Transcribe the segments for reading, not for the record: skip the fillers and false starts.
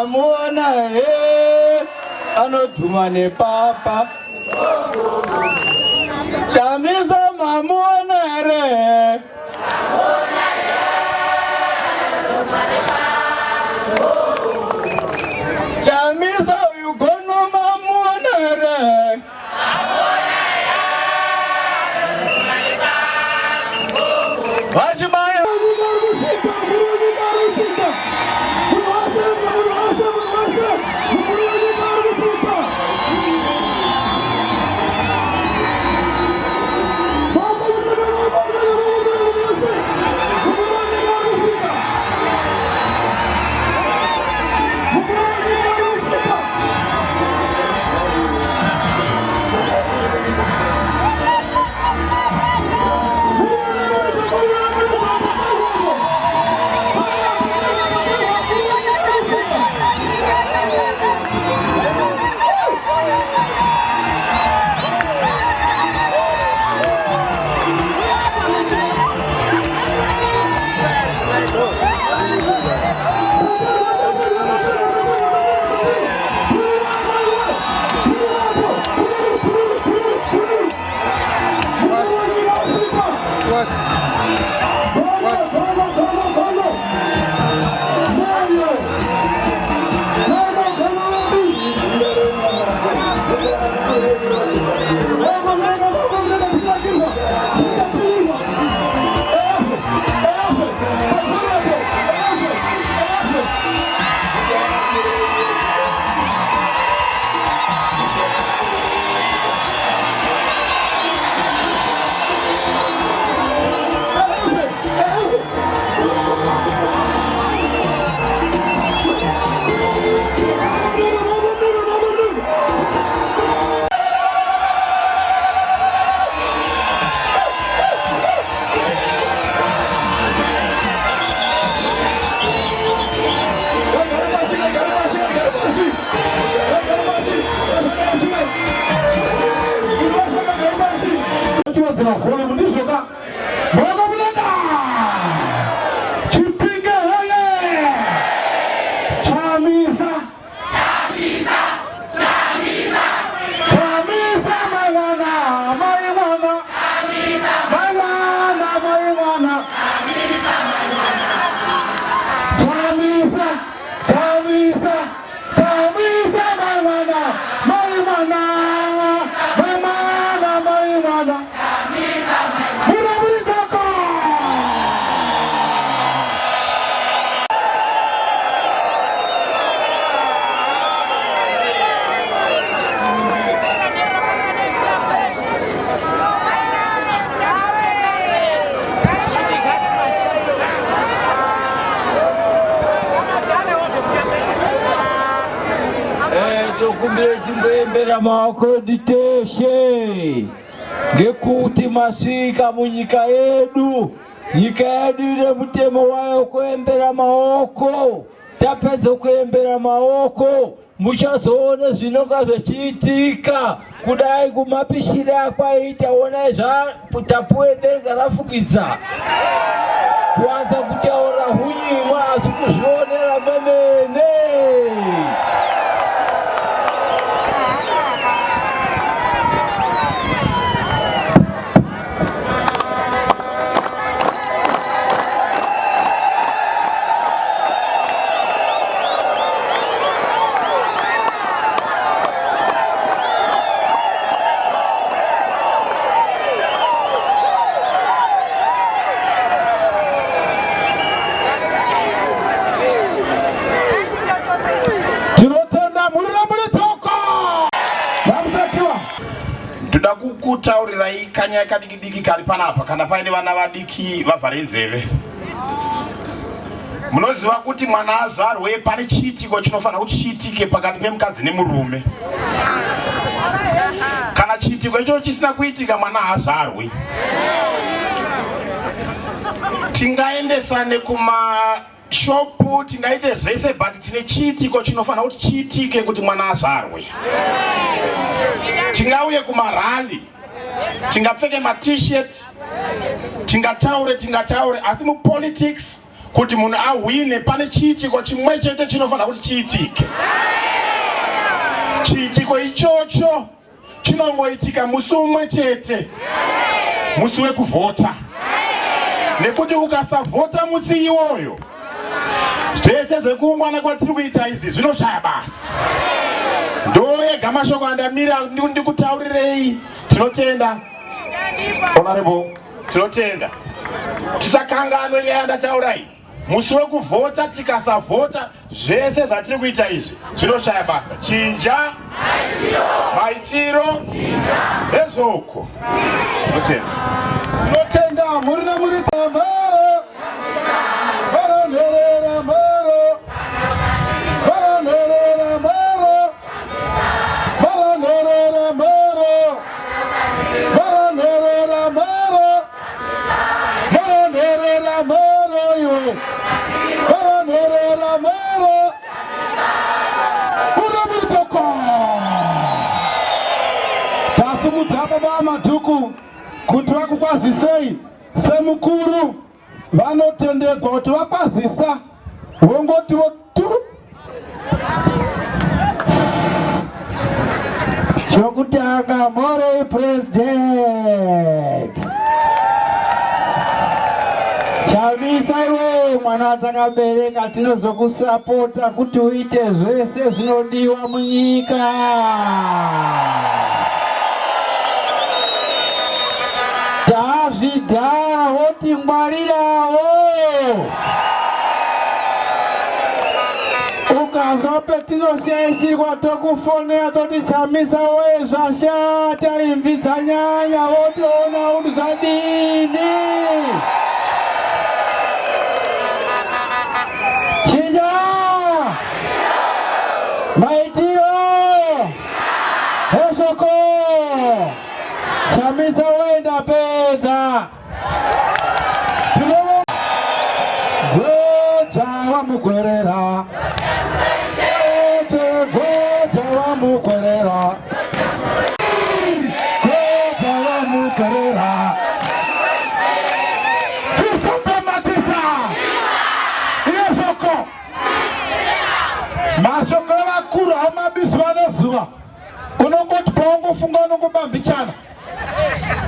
Mamuona here anodhuma nepapa? Chamisa mamuona here? Chamisa uyu gono mamuona here? Vachimaya Tokumbira timboembera maoko edu teshe ngekuti masvika munyika yedu. Nyika yedu ine mutemo wayo kuembera maoko. Tapedza kuembera maoko muchazoona zvinonga zvichiitika kudai kumapishire akwaita onai zvatapuwe denga rafukidza kuwanza kutaura hunyimwa asi kuzvionera memene. Tinotenda mhuri namuri tsoko. Vamusakiwa. Ndoda kukutaurirai kanyaya kadiki diki kari panapa kana paine vana vadiki vavhare nzeve. Munoziva kuti mwana azvarwe pane chiitiko chinofanira kuti chiitike pakati pemukadzi nemurume. Kana chiitiko ichocho chisina kuitika mwana haazvarwi. Tingaendesane kuma shopu tingaite zvese but tine chiitiko chinofanira kuti chiitike kuti mwana azvarwe. Tingauye kumarally, tingapfeke mat-shirt, tingataure tingataure, asi mupolitics. Kuti munhu ahwine pane chiitiko chimwe chete chinofanira kuti chiitike. Chiitiko ichocho chinongoitika musi umwe chete, musi wekuvhota, nekuti ukasavhota musi iwoyo zvese zvekuungwana kwatiri kuita izvi zvinoshaya basa. Ndoega mashoko andamira ndikutaurirei. Tinotenda Honorable, tinotenda. Tisakanganwe nyaya yandataura iyi. Musi wekuvhota tikasavhota zvese zvatiri kuita izvi zvinoshaya basa. Chinja maitiro ezvoko. Tinotenda. Tinotenda muri namuri tamara. Varanherera maro. Varanherera maro. Varanherera maro. Varanherera maro. Varanherera maro iwe. Varanherera maro. Uramuritoko. Tasimudza baba Madhuku kuti vakukwazisei semukuru vanotendegwa kuti vakwazisa vongoti voturu. Chokutanga more president Chamisa iwe mwana watakabereka, tinozokusapota kuti uite zvese zvinodiwa munyika. Tazvidhara woti ngwarirawo. Ukazwa petinoshaishirwa tokufonera toti Chamisa woye zvashata, imvi dzanyanya, wotoona kuti zvadini. Chinja maitiro eshoko. Chamisa woye ndapedza. Tinova gweja vamugwerera. Ete gweja vamugwerera. Gweja vamugwerera. Chisopamatisa. Iye shoko. Mashoko evakuru haumabiswa nezuva. Unongoti paungofunga unongobambichana.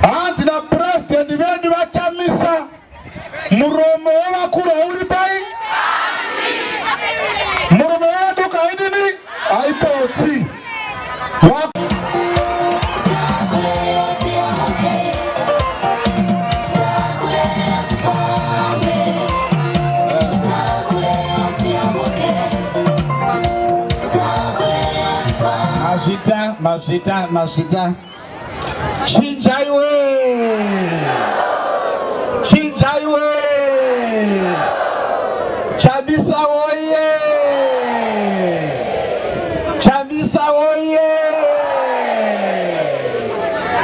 Hanzi napurezidendi vedu vaChamisa, muromo wevakuru hauri pai, muromo wevaduku haidini, haipotsi. Mazvita, mazvita, mazvita. Chinjaiwe! Chinjaiwe! Chamisa woye! Chamisa woye!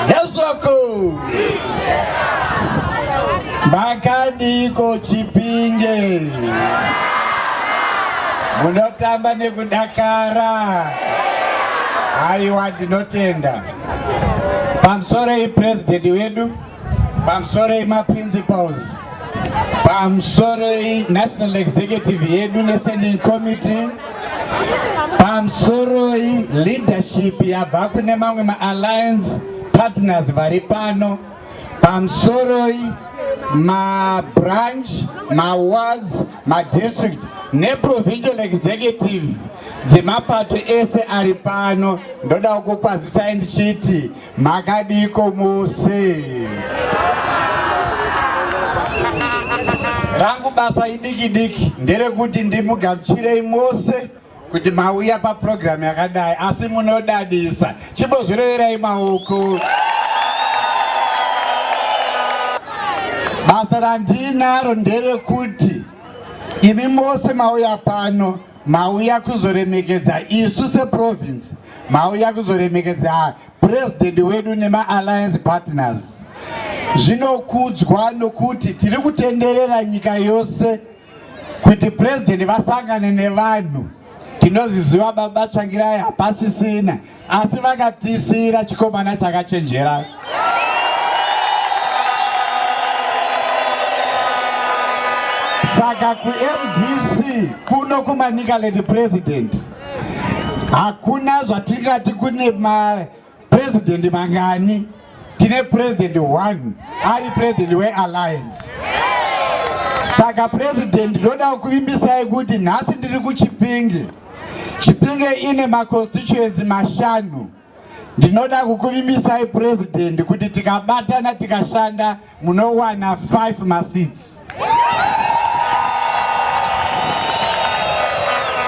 Hezvoko! Makadiko Chipinge? Munotamba nekudakara. Aiwa, ndinotenda. Pamusoro president wedu, pamusoro maprincipals, pamusoro national executive yedu nestanding committee, pamusoro leadership yabva kune mamwe maalliance partners vari pano, pamusoro mabranch, mawards, madistrict neprovincial executive dzemapato ese ari pano, ndoda kukwazisai ndichiti makadiko mose. Rangu basa idiki diki nderekuti ndimugamuchirei mose kuti mauya papurogiramu yakadai, asi munodadisa. Chimbozviroverai maoko. Basa randinaro nderekuti imi mose mauya pano, mauya kuzoremekedza isu seprovince, mauya kuzoremekedza president wedu nemaalliance partners. Zvinokudzwa nokuti tiri kutenderera nyika yose kuti president vasangane nevanhu. Tinozviziva baba Tsvangirai hapasisina, asi vakatisiyira chikomana chakachenjera. Saka kuMDC kuno kuManicaland President hakuna zvatingati kune mapresident mangani, tine president one ari president weAlliance. Saka president, ndoda kukuvimbisai kuti nhasi ndiri kuChipinge. Chipinge ine maconstituency mashanu. Ndinoda kukuvimbisai president kuti tikabatana tikashanda munowana 5 maseats.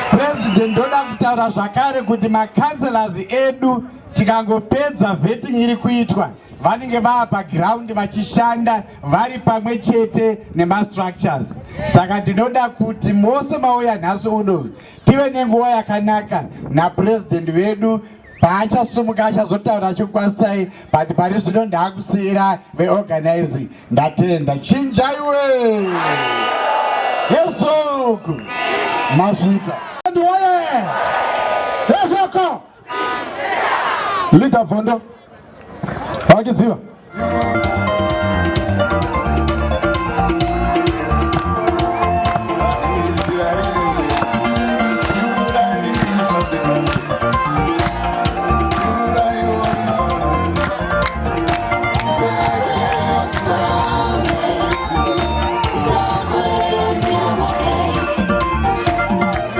President, ndoda kutaura zvakare kuti macouncillors edu tikangopedza vetting iri kuitwa, vanenge vava paground vachishanda vari pamwe chete nemastructures. Saka ndinoda kuti mose mauya nhasi uno tive nenguva yakanaka napurezidendi vedu. Paachasumuka achazotaura achikwanisai, but pari zvino ndaakusiyira veorganizing. Ndatenda. Chinjaiwe yesoku mazvita. Woye! Yesoko! Leader Vondo. Vakiziva.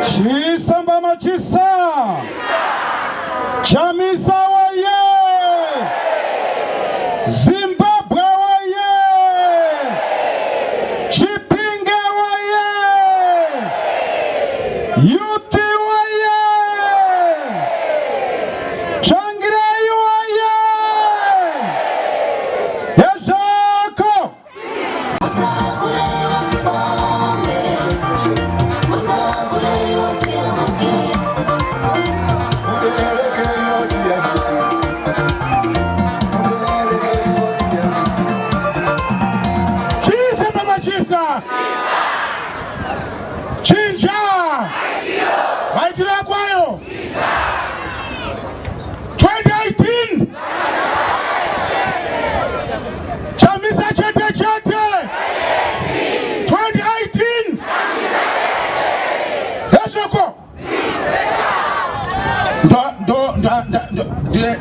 Chisa mbama chisa! Chamisa woye! Zimbabwe woye! Chipinge woye! Youth woye! Tsvangirai woye! Hezvako! Chisa mama chisa. Chinja. Maitiro akwayo. 2018. Chamisa chete chete. 2018. Hezvoko.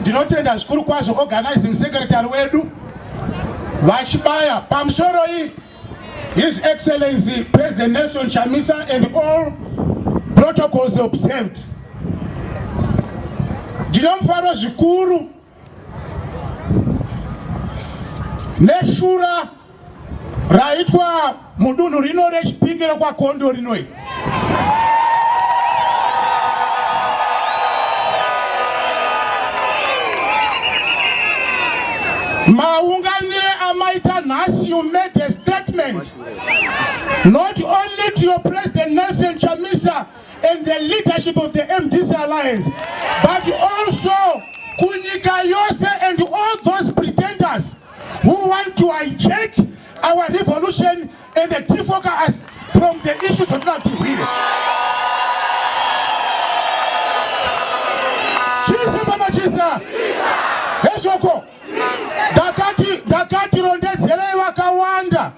Ndinotenda zvikuru kwazvo organizing secretary wedu vachibaya pamusoro iyi, His Excellency President Nelson Chamisa, and all protocols observed. Ndinomufaro zvikuru neshura raitwa mudunhu rino reChipinge rekwaKondo rinoi. Maunganire amaita nhasi, you made a statement not only to your President Nelson Chamisa and the leadership of the MDC Alliance, but also kunyika yose and all those pretenders who want to hijack our revolution and defocus us from the issues of not tirwire. Chisa mama chisa. Hezvoko. Ndakati rondedzerei vakawanda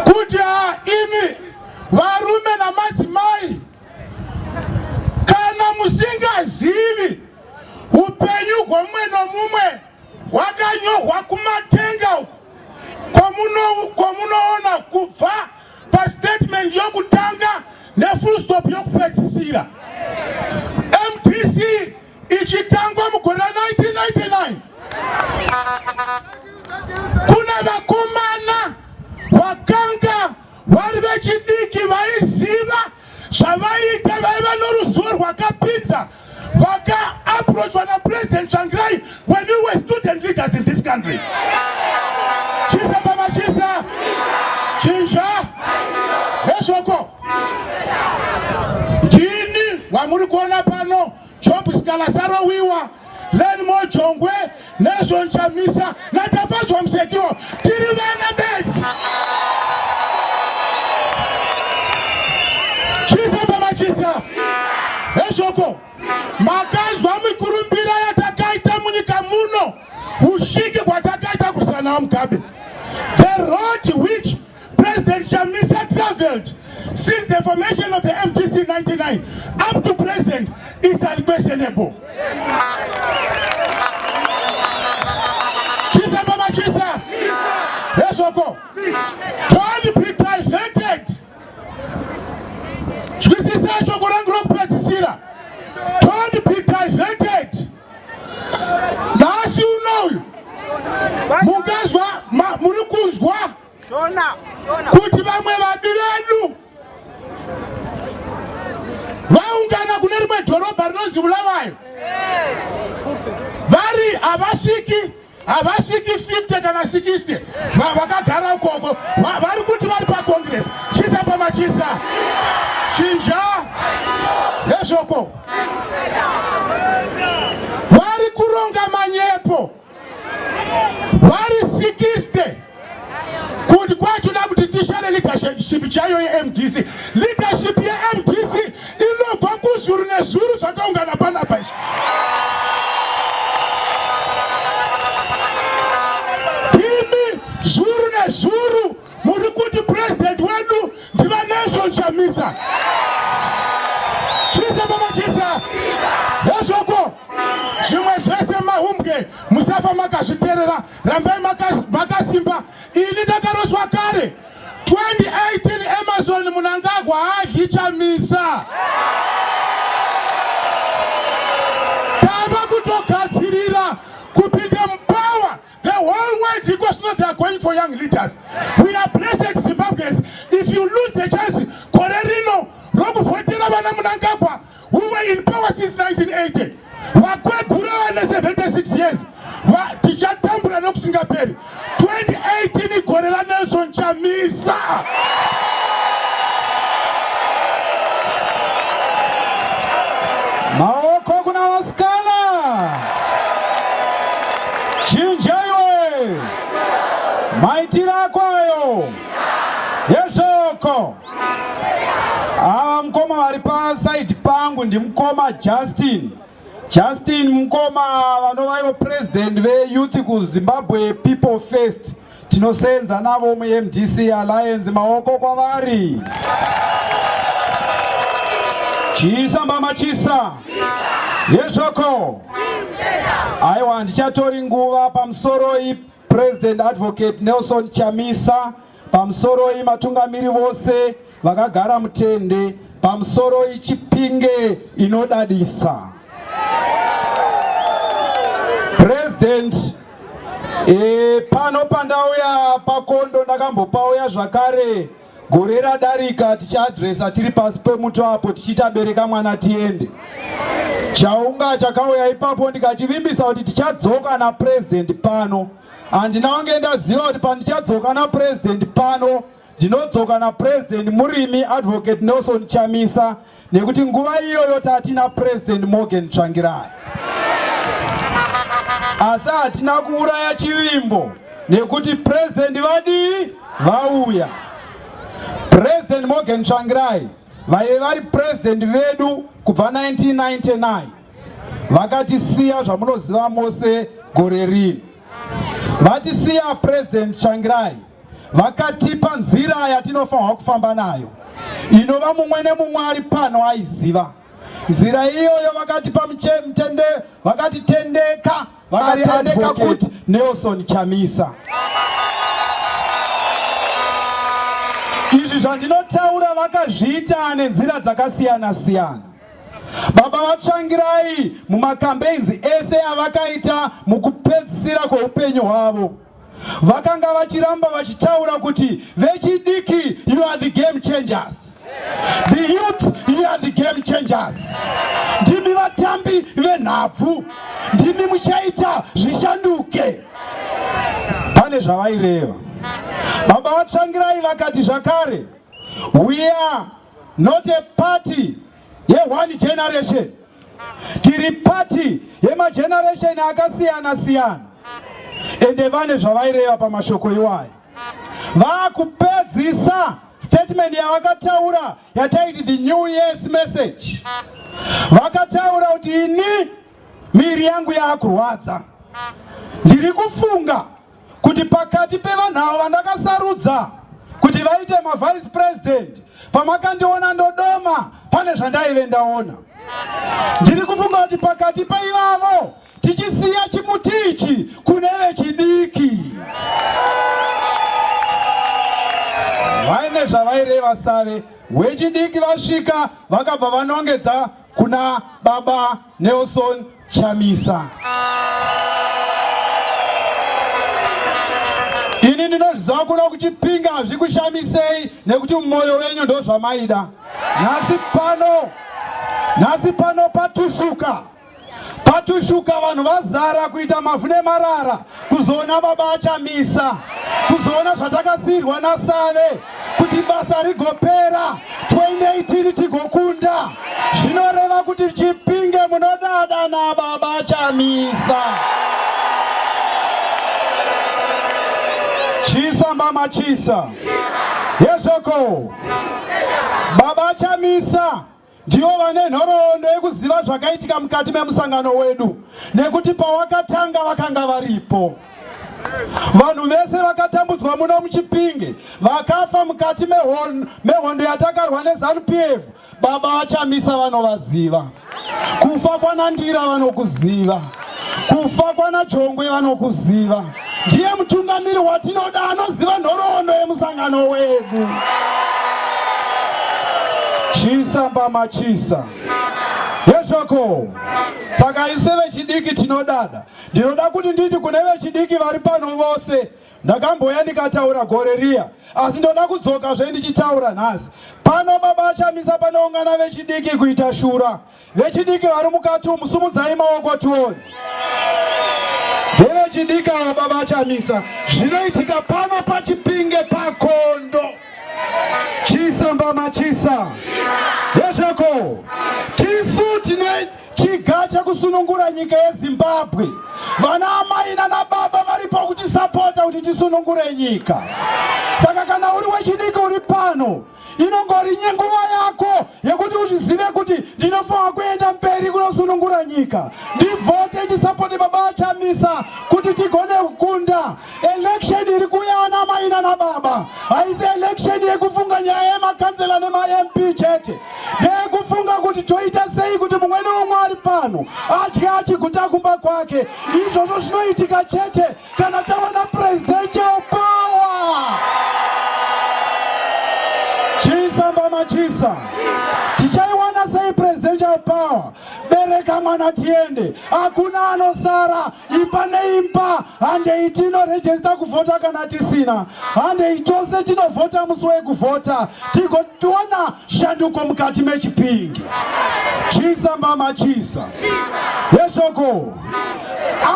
kuti ha imi varume namadzimai, kana musingazivi upenyu hwomumwe nomumwe hwakanyorwa kumatenga uku kwamunoona kubva pastatement yokutanga nefull stop yokupedzisira. MDC ichitangwa mugore ra1999, kuna vakomana vakanga vari vechidiki vaiziva zvavaiita, vaiva noruzivo rwakapinza, vakaapproachwa naPresident Tsvangirai when we were student leaders in this country. Chisa baba chisa. Chinja hezvoko. Ndini wamuri kuona pano, Job Sikhala, Saro-Wiwa, Learnmore Jongwe, Nelson Chamisa naTafadzwa Musekiwa, tiri vana bedzi. Chisa baba chisa. Hezvoko. Makanzwa mikurumbira yatakaita munyika muno, ushingi hwatakaita kusana Mugabe, the road which President Chamisa traveled since the formation of the MDC 99 up to present is unquestionable. Chisa baba chisa. Hezvoko. Don't be diverted. Nzwisisai shoko rangu rokupedzisira. Don't be diverted. Nhasi unoyu mungazwa muri kunzwa kuti vamwe vabi vedu vaungana kune rimwe dhorobha rinonzi Bulawayo, vari havasviki havasviki 50 kana 60 vakagara ukoko, vari kuti vari pacongress. Chisa pamachisa chinja hezvoko, vari kuronga manyepo vari 60 kuti kwatoda kuti tishare leadership chaiyo yeMDC. Leadership yeMDC inobva kuzvuru nezvuru zvakaungana panapa izvi. Imi zvuru nezvuru muri kuti president wedu ndivaNelson Chamisa. Chisa baba chisa hezvoko. Zvimwe zvese mahumbwe, musafa makazviterera, rambai makasimba. Ini ndakarotswa kare 2018 Emmerson Mnangagwa haadyi Chamisa. Tava kutogadzirira kupinda mupower. The whole world because not they are going for young leaders. We are blessed Zimbabweans. If you lose the chance, gore rino rokuvhotera vana Mnangagwa who were in power since 1980, vakwegura vane 76 years, tichatambura nokusingaperi. 2018 igore raNelson Chamisa. Maoko kuna vasikana, chinjaiwe maitiro ako ayo yezvoko. Ava mukoma vari paside pangu ndimukoma Justin. Justin mukoma vanova ivo president veyouth kuZimbabwe People First. Tinosenza navo muMDC Alliance, maoko kwavari. Chisa mbama chisa yezvoko. Aiwa, ndichatori nguva pamusoroi President Advocate Nelson Chamisa, pamusoroi matungamiri vose vakagara mutende, pamusoroi Chipinge inodadisa. President, pano pandauya pakondo ndakambopauya zvakare gore radarika tichiadresa tiri pasi pemuto apo tichiita bereka mwana tiende. Chaunga chakauya ipapo ndikachivimbisa kuti tichadzoka napresident pano. Handina kunge ndaziva kuti pandichadzoka napresident pano ndinodzoka napresident murimi Advocate Nelson Chamisa, nekuti nguva iyoyo tatina President Morgan Tsvangirai. Asi hatina kuuraya chivimbo nekuti president vadii vauya. President Morgan Tsvangirai vaive vari president vedu kubva 1999, vakatisiya zvamunoziva mose gore rino. Vatisiya President Tsvangirai vakatipa nzira yatinofanirwa kufamba nayo, inova mumwe nemumwe ari pano aiziva nzira iyoyo. Vakatipa mutende, vakatitendeka, vakatendeka kuti Nelson Chamisa. Izvi zvandinotaura vakazviita nenzira dzakasiyana siyana. Baba vaTsvangirai mumacampaigns ese avakaita mukupedzisira kweupenyu hwavo vakanga vachiramba vachitaura kuti vechidiki, you are the game changers, the youth, you are the game changers, ndimi vatambi venhabvu, ndimi muchaita zvishanduke. Pane zvavaireva baba vaTsvangirai. Vakati zvakare, we are not a party yeone generation, tiri party yemageneration akasiyana siyana. Ende vane zvavaireva pamashoko iwayo. Vaakupedzisa statement yavakataura yataiti the New Year's message, vakataura kuti ini miri yangu yaakurwadza, ndiri kufunga kuti pakati pevanhu ava vandakasarudza kuti vaite mavice president, pamakandiona ndodoma pane zvandaive ndaona. Ndiri kufunga kuti pakati paivavo tichisiya chimuti ichi kune vechidiki vaine zvavaireva save wechidiki vasvika vakabva vanongedza kuna baba Nelson Chamisa. Ini ndinozviziva kuno kuChipinga hazvikushamisei nekuti mumwoyo wenyu ndozvamaida. Nhasi pano, nhasi pano patushuka patushuka vanhu vazara kuita mavhu nemarara kuzoona baba aChamisa, kuzoona zvatakasiyirwa naSave kuti basa rigopera 2018 tigokunda. Zvinoreva kuti Chipinge munodada nababa Chamisa. Chisa mbama chisa yezvoko baba Chamisa ndivo vane nhoroondo yekuziva zvakaitika mukati memusangano wedu, nekuti pawakatanga vakanga varipo. Vanhu vese vakatambudzwa muno muChipinge, vakafa mukati mehondo yatakarwa neZANU PF, baba vaChamisa vanovaziva. Kufa kwanandira vanokuziva, kufa kwana Jongwe vanokuziva. Ndiye mutungamiri watinoda anoziva nhoroondo yemusangano wedu. Chisa mbama chisa yezvoko. Saka isu vechidiki tinodada. Ndinoda kuti nditi kune vechidiki vari pano vose, ndakamboya ndikataura gore riya, asi ndoda kudzokazve ndichitaura nhasi pano. Baba Chamisa panoungana vechidiki kuita shura. Vechidiki vari mukati umu, sumudzai maoko tione. Ndevechidiki ava baba Chamisa. Zvinoitika pano paChipinge pakondo. Chisa mbama chisa yezvako. Tisu tine chiga chekusunungura nyika yeZimbabwe. Vana amai nana baba varipo kutisapota kuti tisunungure nyika. Saka kana uri wechidiki uri pano, inongori nguva yako yekuti uzvizive kuti ndinofanira kuenda mberi kunosunungura nyika. Ndivhote, ndisapote baba Chamisa kuti tigone kukunda election iri kuuya. Ana mai nana baba, haisi election yekufunga nyaya yemakanzela nemaMP chete, ndeyekufunga kuti toita sei kuti mumwe neumwe ari pano adye achiguta kumba kwake. Izvozvo zvinoitika chete kana tawana presidential power. Chisa mbama chisa. Tichaiwana sei presidential power? Bereka mwana tiende, hakuna anosara. Imba neimba, handei tinoregister kuvhota. Kana tisina, handei tose tinovhota musi wekuvhota, tigotiona shanduko mukati meChipinge. Chisa mbama chisa yezvoko.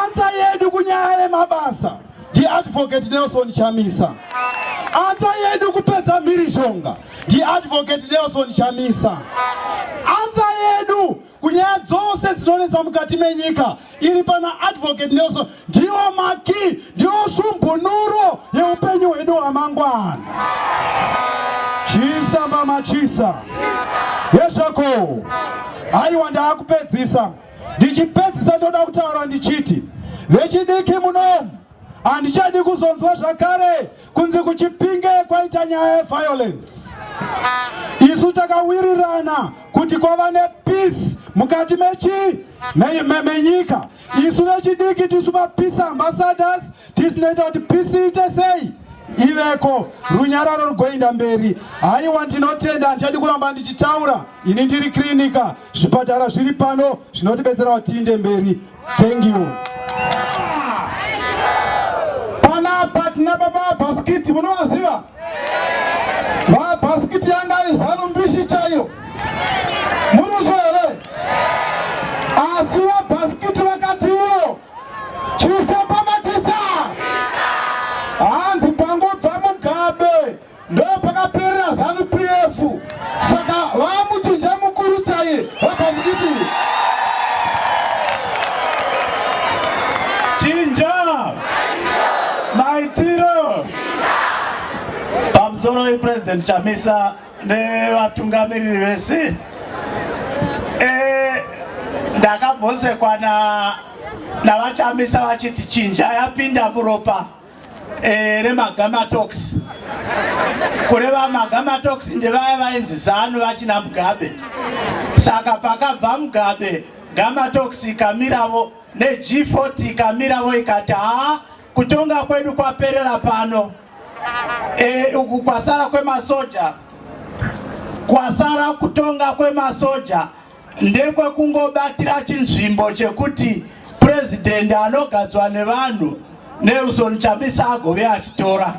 Answer yedu kunyaya yemabasa ndiAdvocate Nelson Chamisa. Answer yedu kupedza mhirizhonga ndiAdvocate Nelson Chamisa. Answer yedu kunyaya dzose dzinonetsa mukati menyika iri pana Advocate Nelson. Ndiwo makey, ndiwo svumbunuro yeupenyu hwedu hwamangwana. Chisa mbama chisa yezvako. Aiwa, ndaakupedzisa. Ndichipedzisa ndoda kutaura ndichiti vechidiki munomu, handichadi kuzonzwa zvakare kunzi kuChipinge kwaita nyaya yeviolence. Isu takawirirana kuti kwava nepeace mukati mechi menyika. Isu vechidiki tisu mapeace ambassadors, tisinoita kuti peace iite sei, iveko, runyararo rugoenda mberi. Haiwa, ndinotenda, handichadi kuramba ndichitaura. Ini ndiri kirinika, zvipatara zviri pano zvinotibetsera kuti tiinde mberi. Thank you. Panapa tina baba Bhasikiti, munovaziva vaBhasikiti? Yanga ari ZANU mbishi chaiyo, munozvo here? Asi vaBhasikiti vakatiwo chisa pamatisa, hanzi pangobva Mugabe ndo pakaperera ZANU PF. Saka vamuchinja mukuru chaiye, vaBhasikiti. Chinja maitiro. Pamusoro wePresident Chamisa nevatungamiriri vese. Ndakambosekwa navaChamisa vachiti chinja yapinda muropa. e, remagamatox kureva magamatox ndevaya vainzi zanu vachina Mugabe. Saka pakabva Mugabe, Gamatox ikamiravo neG40 ikamiravo ikati haa, kutonga kwedu kwaperera pano. E, uku kwasara kwemasoja, kwasara kutonga kwemasoja ndekwekungobatira chinzvimbo chekuti purezidendi anogadzwa nevanhu Nelson Chamisa agove achitora.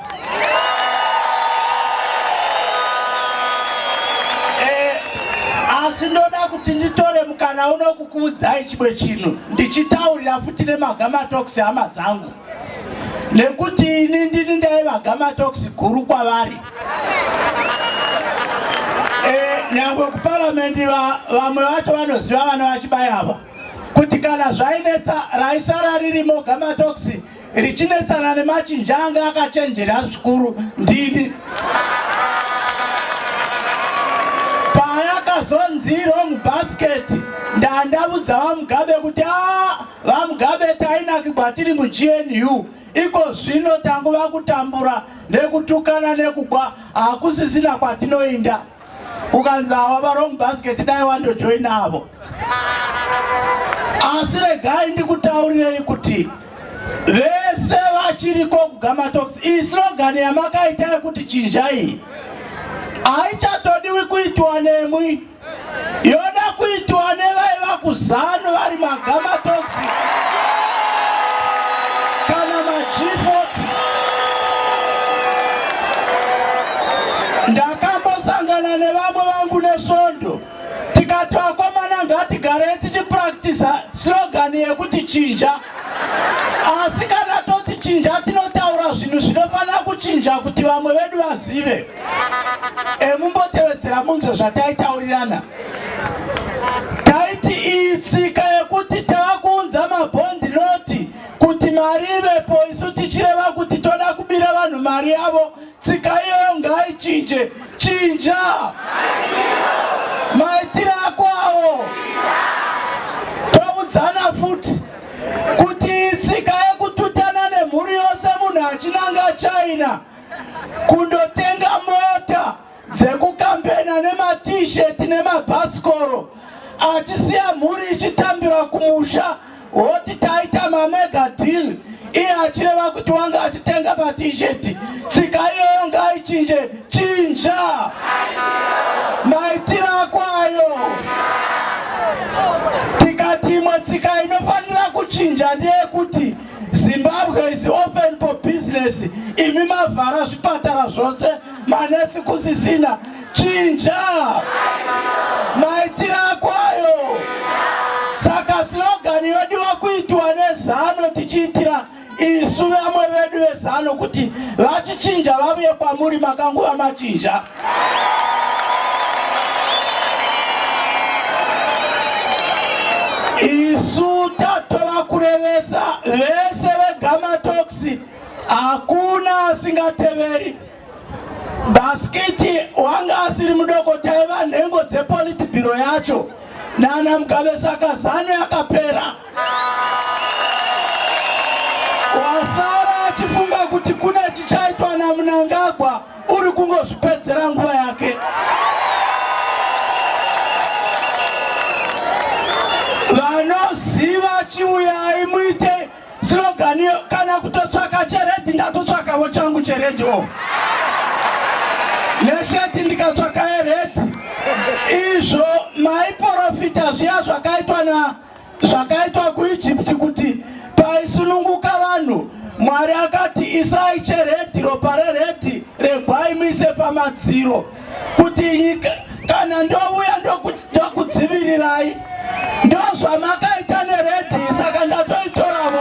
E, asi ndoda kuti nditore mukana uno kukuudzai chimwe chinhu ndichitaurira futi nemagamatox hama dzangu, nekuti ini ndini ndaiva gamatox guru kwavari. E, nyangwe kuparamendi vamwe vacho vanoziva vana vachibaya ava kuti kana zvainetsa raisara ririmo gamatox richinetsana nemachinja anga akachenjera zvikuru ndini. Payakazonzi wrong basket, ndandavudza vaMugabe kuti a vaMugabe, tainakigwa tiri muGNU, iko zvino tanguva kutambura nekutukana nekugwa, hakusisina kwatinoinda. Ukanzi ava varong basket, dai wandojoina avo. Asi regai ndikutaurirei kuti vese vachiriko kugamatox, iyi slogan yamakaita yekuti chinja iyi haichatodiwi kuitwa nemwi, yoda kuitwa nevaiva kuzanu vari magamatox kana maG40. Ndakambosangana nevamwe vangu nesvondo, tikati vakomana, ngatigarei tichipractisa slogan yekuti chinja, asi kana toti chinja tinotaura zvinhu zvinofanira kuchinja kuti vamwe vedu vazive. Emumbotevedzera munzwe zvataitaurirana. Taiti iyi tsika yekuti tava kuunza mabhondi noti kuti mari ivepo, isu tichireva kuti toda kubira vanhu mari yavo, tsika iyoyo ngaichinje. Chinja maitiro ako awo. Toudzana futi kuti tsika yekututana nemhuri yose, munhu achinanga China kundotenga mota dzekukambena nematisheti nemabhasikoro, achisiya mhuri ichitambira kumusha, woti taita mamega deal, iye achireva kuti wanga achitenga matisheti, tsika iyoyo ngaichinje. Chinja maitiro ako ayo. Tikati imwe tsika inofanira kuchinja ndeyekuti Zimbabwe is open for business, imi mavhara zvipatara zvose, manesi kusisina. Chinja maitiro ako ayo. Saka slogan yodiwa kuitwa nezano, tichiitira isu vamwe vedu vezano kuti vachichinja vavuye kwamuri makanguva machinja. Isu tatova kurevesa vese vegamatox, hakuna asingateveri bhasikiti. Wanga asiri mudoko, taiva nhengo dzepolitburo yacho nana Mugabe, saka zano yakapera. Wasara achifunga kuti kune chichaitwa naMnangagwa, uri kungozvipedzera nguva yake. Vanoziva, chiuyai muite slogan iyo, kana kutotsvaka chered. Ndatotsvakavo changu chered o nesheti, ndikatsvaka yered. Izvo maiprofita zviya zvakaitwa na zvakaitwa kuIjipti, kuti paisununguka vanhu, Mwari akati isai chered, ropa rered regwai muise pamadziro, kuti nyika kana ndouya ndokudzivirirai. Ndozvamakaita nered, saka ndatoitoravo.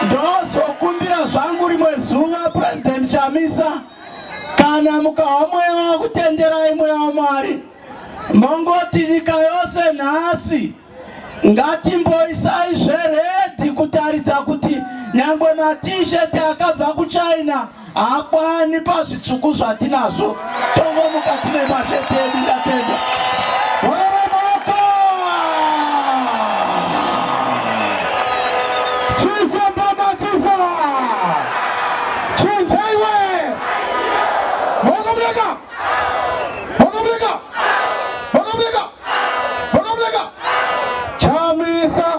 Ndozokumbira zvangu rimwe zuva, President Chamisa, kana mukahwa mweya wakutenderai, mweya waMwari, mongoti nyika yose nhasi ngatimboisai zvered, kutaridza kuti nyangwe matisheti akabva kuChina haakwani pazvitsvuku zvatinazvo. Tongomuka tine masheti edu. Ndatenda. Wararamoko! Chifamba. Vakamurega! Vakamurega! Vakamurega! Chamisa!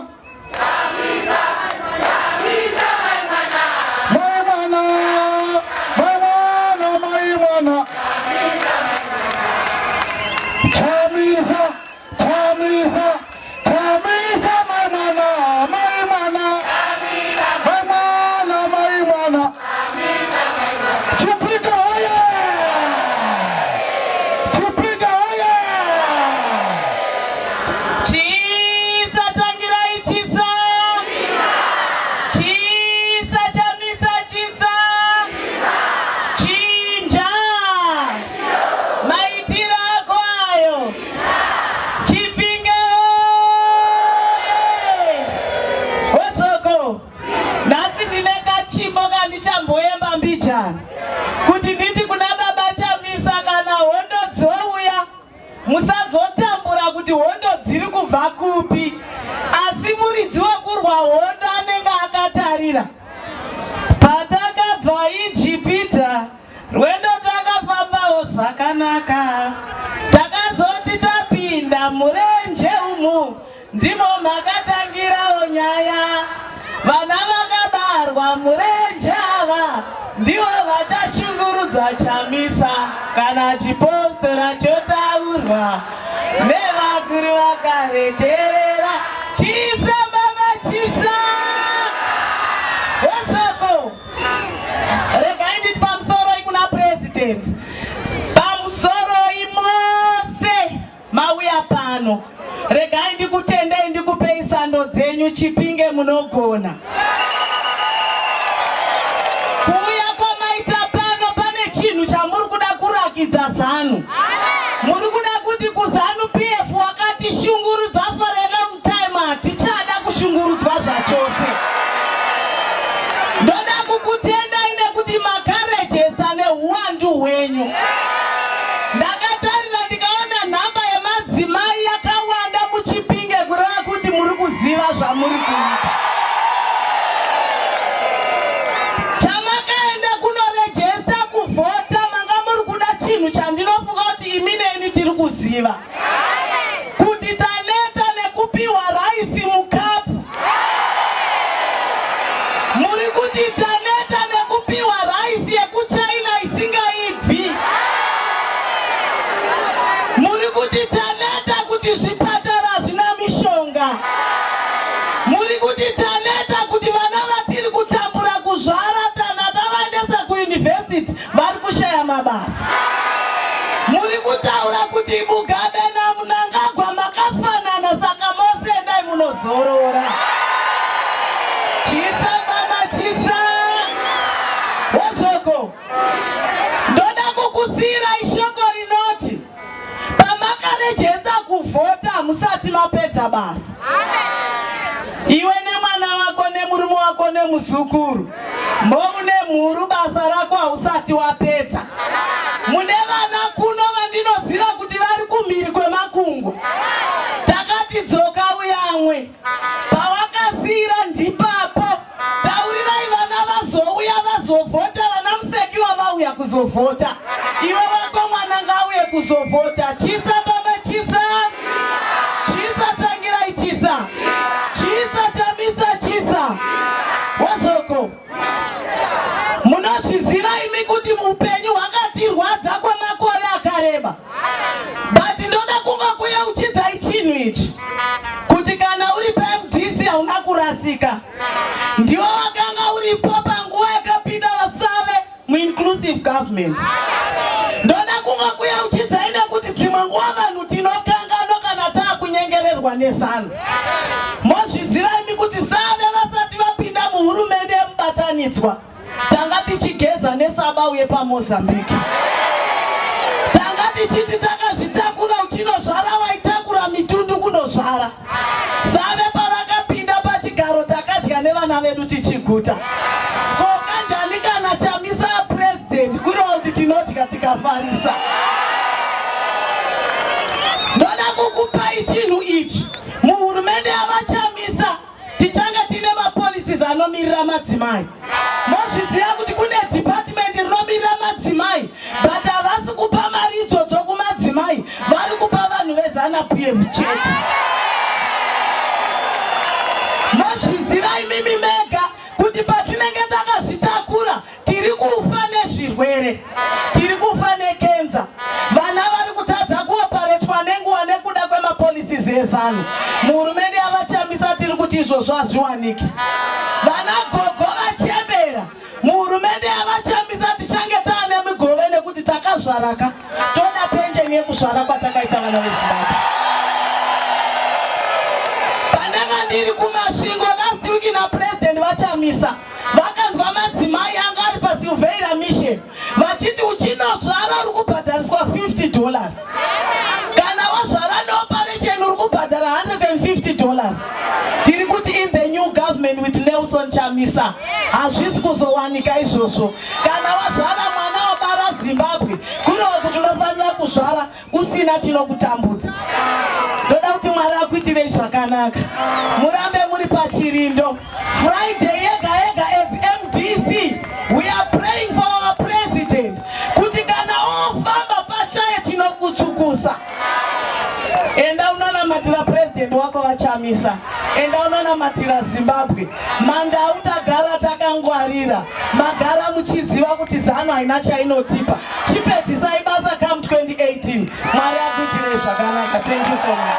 Chamisa! Chamisa mai mwana! Mai mwana! Mai mwana! Mai mwana! Chamisa! Chamisa! Chamisa mai mwana! Mai mwana! Mai mwana! Mai mwana! Chipinge oye! Chipinge oye! Chisa Tsvangirai chisa. Chisa Chamisa chisa. Chinja. Maitiro ako ayo. Chipinge oye. Wozvoko. Nhasi ndine kachimbo kandichamboemba mbijana. Kuti nditi kuna baba Chamisa kana hondo dzouya musazotambura kuti hondo dziri kubva kupi, asi muridzi wekurwa hondo anenge akatarira. Patakabva Ijipita rwendo takafambawo zvakanaka, takazoti tapinda murenje umu ndimo makatangirawo nyaya. Vana vakabarwa murenje ava ndivo vachashungurudza Chamisa kana chipostora chotaurwa nevakuru vakareterera. Chisa baba chisa wezvoko. Regai nditi pamusoroi kuna President, pamusoroi mose mauya pano. Regai ndikutendei, ndikupei sando dzenyu. Chipinge munogona kuuya kwamaita pano. Pane chinhu chamuri kuda kurakidza ZANU. Muri kuda kuti kuZANU PF wakatishungurudza for a long time, hatichada kushungurudzwa zvachose. Ndoda kukutendai nekuti makarejesta neuwandu hwenyu. Ndakatarira ndikaona nhamba yemadzimai yakawanda muChipinge, kureva kuti muri kuziva zvamuri kuita. Chamakaenda kunorejesta kuvhota, manga muri kuda chinhu chandinofunga kuti imi neni tiri kuziva kuti taneta nekupiwa raisi mukapu. Muri kuti taneta nekupiwa raisi yekuChina isingaibvi. Muri kuti taneta kuti zvipatara hazvina mishonga. Muri kuti taneta kuti vana vatiri kutambura kuzvara tana tavaendesa kuyunivhesiti vari kushaya mabasa. Muri kutaura kuti Mugabe naMnangagwa makafanana, saka mose endai munozorora. Chisa mama chisa wezvoko. Ndoda kukusiyirai shoko rinoti pamakarejesta kuvhota hamusati mapedza basa. Iwe nemwana wako nemurume wako nemuzukuru moune mhuru, basa rako hausati wapedza. Mune vana kuno vandinoziva kuti vari kumhiri kwemakungwa. Takati dzoka uyamwe pawakasiyira ndipapo. Taurirai vana vazouya vazovhota. Vana Musekiwa vauya kuzovhota, iwe wako mwana ngauye kuzovhota. Chisa baba chisa, chisa Tsvangirai chisa, chisa Chamisa chisa wazvoko. Munozviziva imi kuti upenyu hwakatirwadza kwemakore akareba, but ndoda kungokuyeuchidzai chinhu ichi kuti kana uri paMDC hauna kurasika. Ndiwo wakanga uripo panguva yakapinda vaSave muinclusive government. Ndoda kungokuyeuchidzai nekuti dzimwe nguva vanhu tinokanganwa kana taakunyengererwa neZANU. Mozviziva imi kuti Save vasati vapinda muhurumende yemubatanidzwa, tanga tichigeza nesaba uye paMozambique tanga tichiti takazvitakura uchinozvara, waitakura mitundu kunozvara. Save pavakapinda pachigaro takadya nevana vedu tichiguta. Ko kanjani kana Chamisa president, kureva kuti tinodya tikafarisa. Ndoda kukupai chinhu ichi: muhurumende yavaChamisa tichange tiine mapolicies anomirira madzimai. Mozviziva kuti kune department rinomirira madzimai, but havasi kupa mari idzodzo kumadzimai. PF chete. Mozviziva imimi mega kuti patinenge takazvitakura tiri kufa nezvirwere, tiri kufa nekenza, vana vari kutadza kuoparetwa nenguva nekuda kwemapolicies eZanu. Muhurumende yaVaChamisa tiri kuti izvozvo hazviwaniki. Vana gogo vachembera, muhurumende yaVaChamisa tichange taane migove nekuti takazvaraka, toda penjeni yekuzvara kwatakaita vana veZimbabwe. Pandanga ndiri kuMasvingo last week naPresident vaChamisa, vakanzwa madzimai anga ari paSilveira Mission vachiti uchinozvara uri kubhadhariswa 50 dollars, kana wazvara neoperation uri kubhadhara 150 dollars. Tiri kuti in the new government with Nelson Chamisa hazvisi kuzowanika izvozvo. Kana wazvara mwana wabara Zimbabwe, kureva kuti unofanira kuzvara usina chinokutambudza. Ndoda kuti Mwari akuitirei zvakanaka, murambe muri pachirindo. Friday yega yega as MDC we are praying for our president kuti kana ofamba pashaye chinokutsukusa. Enda unonamatira president wako vaChamisa, enda unonamatira Zimbabwe. Mandau tagara takangwarira, magara muchiziva kuti ZANU haina chainotipa. Chipedzisai basa come 2018. Mwari akuitirei zvakanaka. Thank you so much.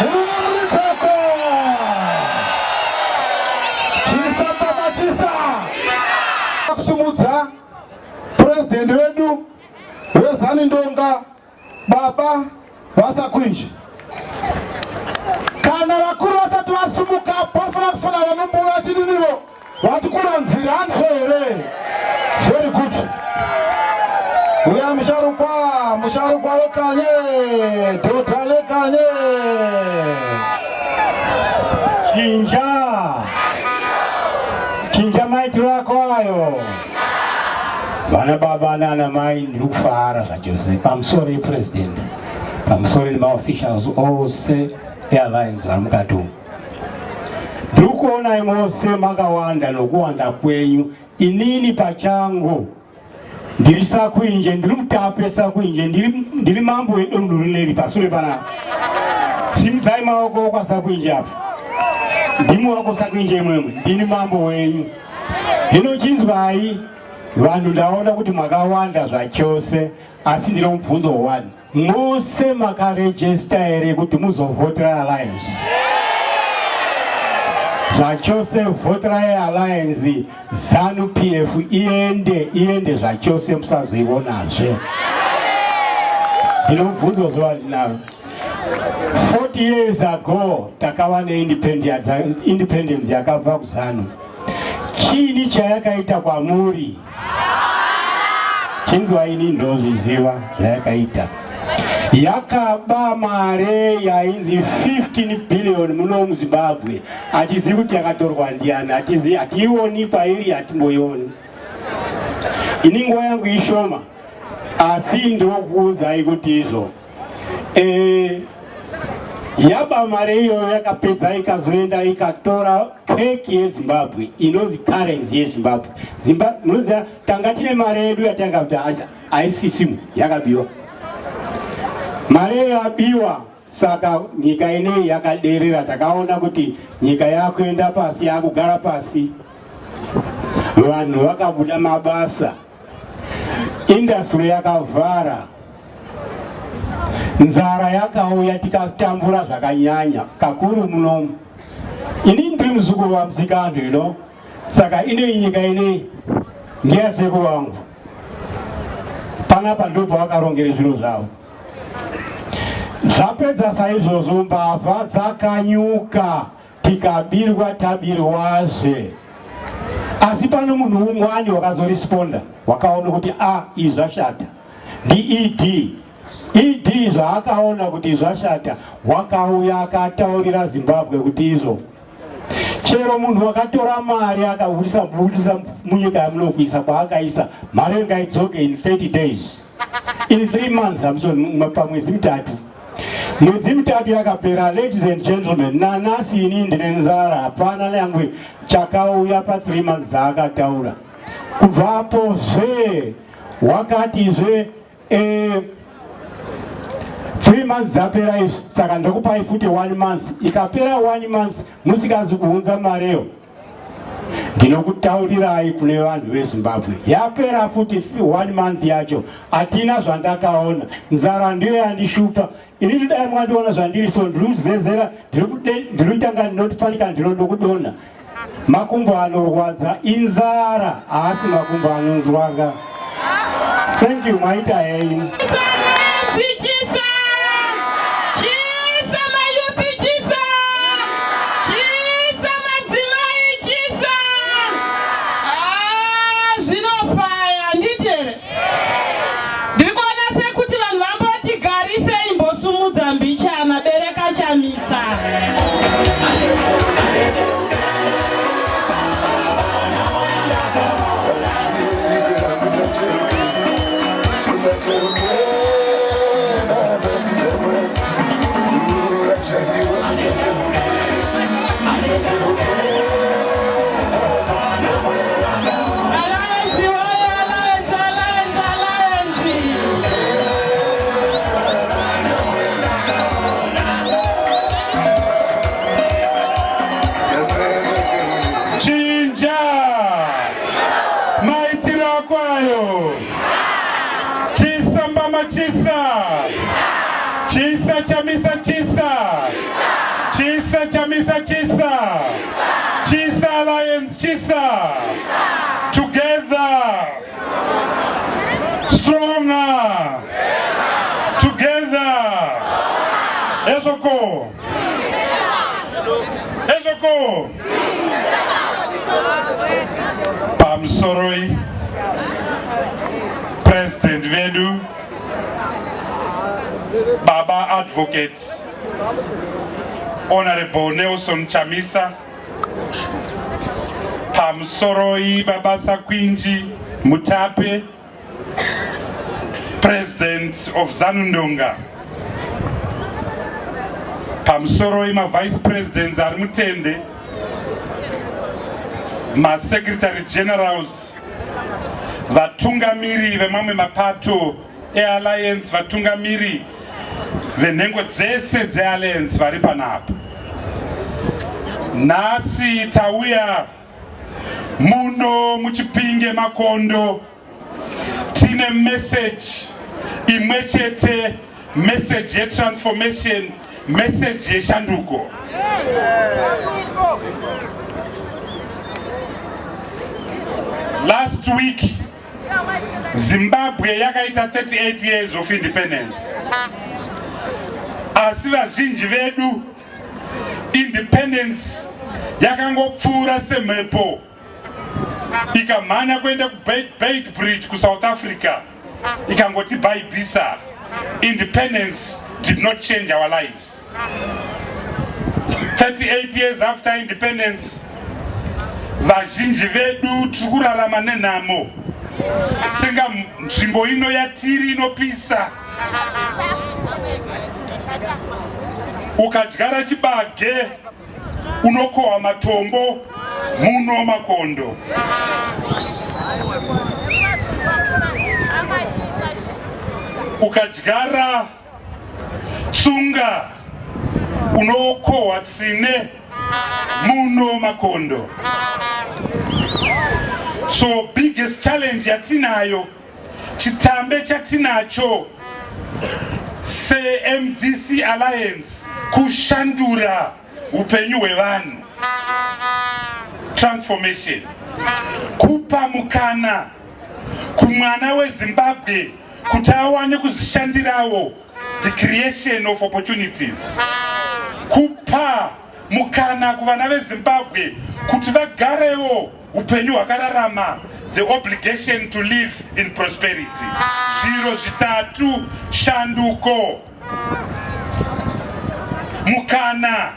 Murume muri pako. Chisa baba chisa. Kusumudza president wedu weZanu Ndonga baba vaSakwinji. Kana vakuru vasati vasumuka panofanira kufuna vanombuva chidiniro vatikura nzira handizvo here? Very good. Uya musharukwa, musharukwa wekanye, dhota lekanye. Chinja, chinja maitiro ako ayo. Vana baba nana mai, ndiri kufara zvachose pamusoro yepresident, pamusoro nemaofficials ose eAlliance vari mukati umu. Ndiri kuonai mose makawanda nokuwanda kwenyu. Inini pachangu ndiri Sakwinje, ndiri mutape Sakwinje, ndiri mambo wedunhu rineri pasure panapa. Simudzai maoko kwaSakwinje apa. Ndimi wako Sakwinje imwemwe, ndini mambo wenyu. Hino chinzwai vanhu, ndaona kuti makawanda zvachose, asi ndine mubvunzo one. Mose makarejista here kuti muzovhotera Alliance? Zvachose vhoterai Alliance, ZANU PF iende, iende zvachose, musazoionazve. Ndine mubvunzo zuva ndinaro. 40 years ago takava neindependence yakabva kuZANU. Chiini chayakaita kwamuri? Chinzwa, ini ndozviziva zvayakaita. Yakaba mare yainzi 15 billion muno muZimbabwe. Hatizivi kuti yakatorwa ndiani, hatizivi, hatiioni pairi, hatimboioni. Ini nguva yangu ishoma, asi ndokuudzai kuti izvo yaba mare iyoyo yakapedza ikazoenda ikatora keki yeZimbabwe inonzi currency yeZimbabwe. Munoziva tanga tine mare yedu yatanga kuti haisisimu, yakabiwa mare yabiwa. Saka nyika ineyi yakaderera, takaona kuti nyika yakuenda pasi, yakugara pasi, vanhu vakabuda mabasa, industry yakavhara, nzara yakauya, tikatambura zvakanyanya kakuru munomu. Ini ndiri muzukuru waMuzikanhu ino, saka inei nyika inei ngeyasekuru vangu. Panapa ndo pavakarongere zviro zvavo. Zvapedza saizvozvo, mbavha dzakanyuka, tikabirwa, tabirwazve. Asi pano munhu umwani wakazoresponda, wakaona kuti a izvi zvashata, ndi ED. ED zvaakaona kuti zvashata, wakauya akataurira Zimbabwe kuti izvo chero munhu wakatora mari akabudisa budisa munyika yamunokuisa kwaakaisa mari ngaidzoke in 30 days, in 3 months, I'm pamwedzi 3. Mwedzi 3 yakapera, ladies and gentlemen, nanasi ini ndine nzara, hapana nyangwe chakauya pa3 months dzaakataura. Kubvapo zve wakatizve 3 months dzapera izvi, saka ndokupai futi 1 month. Ikapera 1 month musikazi kuunza mareyo, ndinokutaurirai kune vanhu veZimbabwe, yapera futi 1 month yacho, hatina zvandakaona. Nzara ndiyo yandishupa inini. Dai mwandiona zvandiri, so ndiri kuzezera, ndiri kutanga, ndinotifanika, ndinodokudonha, makumbo anorwadza, inzara, haasi makumbo anonzwaka. Thank you, maita henyu. Chisa! Chisa mayouth, chisa! Chisa madzimai, chisa! Ah, zvinofaya, nditi here? Ndiri kuona sekuti vanhu vamboti garise imbosumudza mbichana, bereka Chamisa. Alliance, oye, alliance, alliance, alliance. Chinja maitiro akwayo, chisa mbama, chisa, chisa Chamisa, chisa, chisa Chamisa, chisa, chisa Alliance, chisa, together stronger, together. Ezoko, ezoko. Pamusoroi President vedu, Baba Advocate Honorable Nelson Chamisa, pamusoroi Baba Sakwinji Mutape, President of Zanundonga, pamusoroi mavice presidents ari mutende, masecretary generals, vatungamiri vemamwe mapato eAlliance, vatungamiri venhengo dzese dzeAlliance vari panapa nhasi, tauya muno muChipinge Makondo tine message imwe chete, message yetransformation, message yeshanduko. Last week Zimbabwe yakaita 38 years of independence, asi vazhinji vedu independence yakangopfuura semhepo, ikamhanya kuenda kuBeitbridge kuSouth Africa, ikangoti bhaibhisa. Independence did not change our lives. 38 years after independence, vazhinji vedu tiri kurarama nenhamo, senga nzvimbo ino yatiri inopisa. Ukadyara chibage unokohwa matombo muno Makondo. Ukadyara tsunga unokohwa tsine muno Makondo. So biggest challenge yatinayo, chitambe chatinacho seMDC Alliance, kushandura upenyu hwevanhu, transformation, kupa mukana kumwana weZimbabwe kuti awane kuzvishandirawo, the creation of opportunities, kupa mukana kuvana veZimbabwe kuti vagarewo upenyu hwakararama, the obligation to live in prosperity. Zviro zvitatu: shanduko, mukana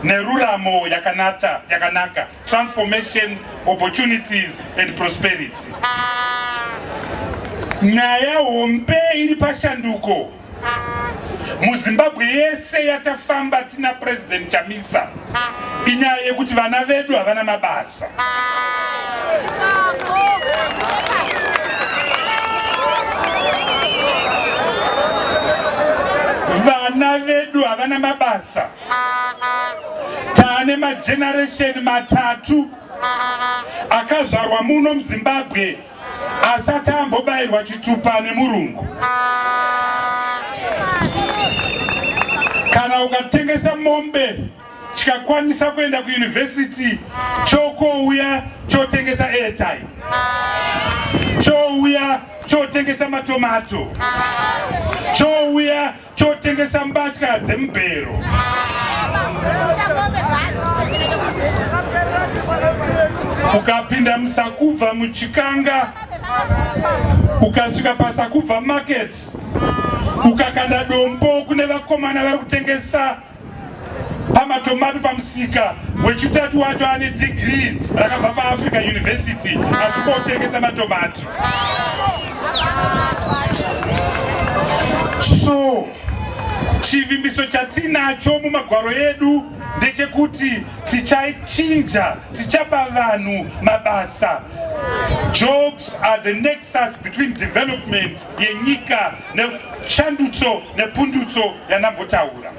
neruramo yakanata yakanaka. Transformation, opportunities and prosperity. Nyaya hombe iri pashanduko muZimbabwe yese yatafamba tina President Chamisa inyaya yekuti vana vedu havana mabasa. Vana vedu havana mabasa. Taane mageneration matatu akazvarwa muno muZimbabwe asati ambobayirwa chitupa nemurungu. Kana ukatengesa mombe chikakwanisa kuenda kuuniversity chokouya chotengesa airtime, chouya chotengesa matomato, chouya chotengesa mbatya dzemubhero. Ukapinda muSakubva muChikanga, ukasvika paSakubva market, ukakanda dombo kune vakomana vari kutengesa pamatomato pamusika wechitatu wacho ane degree rakabva paAfrica University achikotengesa matomato. So chivimbiso chatinacho mumagwaro edu ndechekuti tichachinja, tichapa vanhu mabasa. Jobs are the nexus between development yenyika neshandutso nepundutso yandambotaura.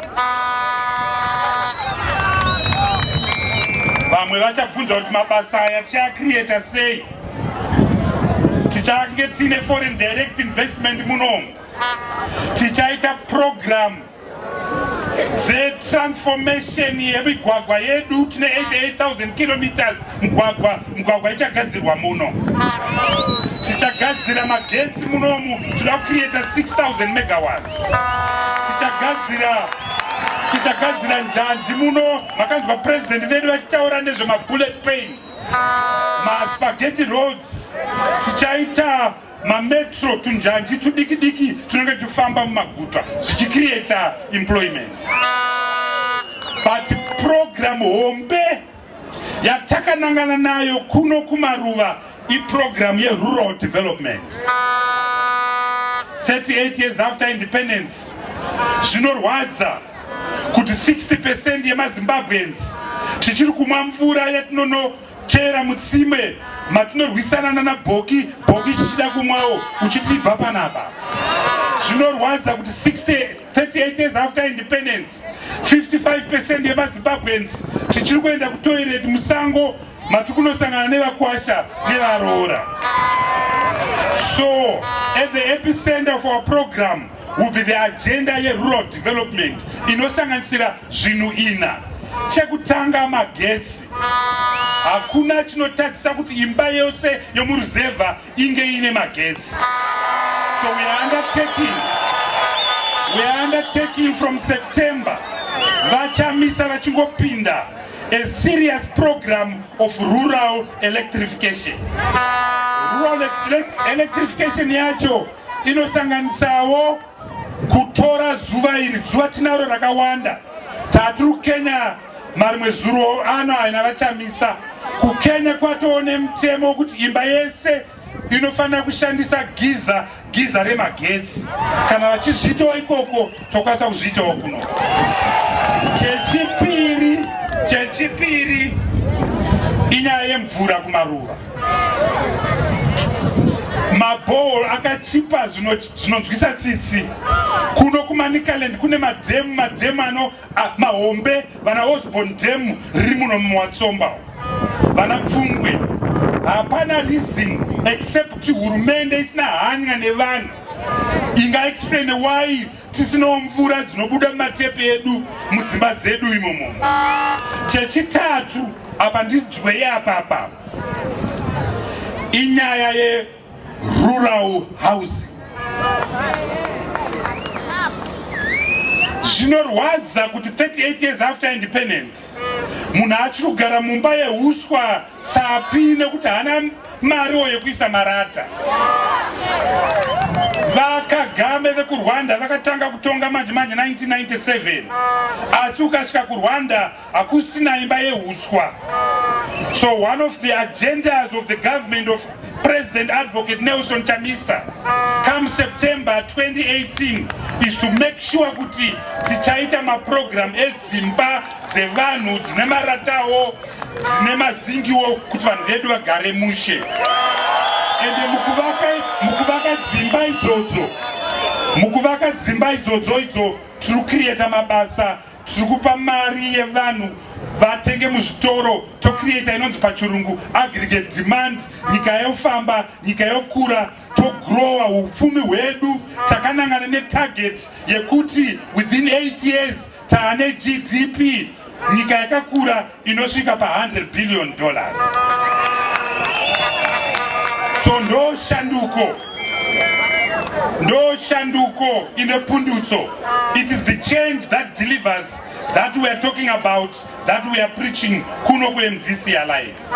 Vamwe vachabvunza kuti mabasa aya tichaacreata sei? Tichange tiine foreign direct investment munomu, tichaita program dzetransformation yemigwagwa yedu. Tine 88,000 kilometers mugwagwa, mugwagwa ichagadzirwa muno. Tichagadzira magetsi munomu, tinoda kucreata 6000 megawatts. Tichagadzira njanji muno. Makanzwa president vedu vachitaura nezvemabullet trains, maspaghetti roads. Tichaita mametro, tunjanji tudiki diki tunenge tufamba mumaguta, zvichicreata employment. But program hombe yatakanangana nayo kuno kumaruva iprogram yerural development. 38 years after independence, zvinorwadza kuti 60% yemaZimbabweans tichiri kumwa mvura yatinonochera mutsime matinorwisana nana bhoki bhoki chichida kumwawo uchitibva panapa. Zvinorwadza kuti 60 38 years after independence, 55% yemaZimbabweans tichiri kuenda kutoilet musango matikunosangana nevakwasha nevaroora. So at the epicenter of our program will be the agenda yerural development inosanganisira zvinhu ina. Chekutanga, magetsi. Hakuna chinotadzisa kuti imba yose yomuruzevha inge ine magetsi. So we are undertaking from September, vaChamisa vachingopinda, a serious program of rural electrification. Rural electrification yacho inosanganisawo kutora zuva iri. Zuva tinaro rakawanda. Tatiri kuKenya marimwe zuro ano aina vaChamisa. KuKenya kwatoo nemutemo wekuti imba yese inofanira kushandisa giza, giza remagetsi. Kana vachizviitawo ikoko, tokwanisa kuzviitawo kuno. Chechipiri inyaya yemvura kumaruva. Mabhol akachipa zvinonzwisa tsitsi. Kuno kuManicaland kune madhemu, madhemu ano mahombe, vana Osborne Dam riri muno muWatsomba, vana Pfungwe. Hapana reason except kuti hurumende isina hanya nevanhu inga explain why tisinawo mvura dzinobuda mumatepi edu mudzimba dzedu imomo. Chechitatu, apa ndidzwei apapa, inyaya yerural housing. Zvinorwadza kuti 38 years after independence munhu achiri kugara mumba yeuswa tsapi nekuti haana mariwo yekuisa marata. VaKagame vekuRwanda vakatanga kutonga manje manje 1997, asi ukasvika kuRwanda hakusina imba yeuswa. So one of the agendas of the government of President Advocate Nelson Chamisa come September 2018 is to make sure kuti tichaita maprogram edzimba dzevanhu dzine maratawo, dzine mazingiwo, kuti vanhu vedu vagare mushe. Ende mukuvaka dzimba idzodzo Mukuvaka dzimba idzodzo idzo tiri kucreata mabasa, tiri kupa mari yevanhu vatenge muzvitoro, tocreata inonzi pachirungu aggregate demand, nyika yofamba, nyika yokura, togrowa upfumi hwedu takanangana netarget yekuti within 8 years taane GDP nyika yakakura inosvika pa 100 billion dollars. So ndo shanduko, ndo shanduko ine pundutso. It is the change that delivers that we are talking about, that we are preaching kuno kuMDC Alliance.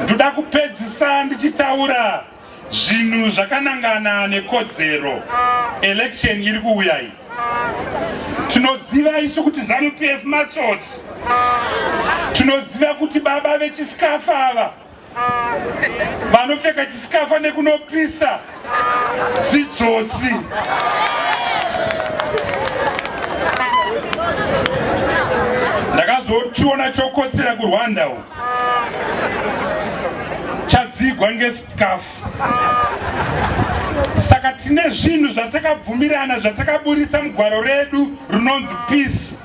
Ndoda kupedzisa ndichitaura zvinhu zvakanangana nekodzero. Election iri kuuya iyi, tinoziva isu kuti ZANU PF matsotsi. Tinoziva kuti baba vechisikafa ava vanopfeka chisikafa nekunopisa zidzotsi. Ndakazochiona chokotsera kuRwanda uku chadzigwa ngesikafu. Saka tine zvinhu zvatakabvumirana zvatakaburitsa mugwaro redu rinonzi Peace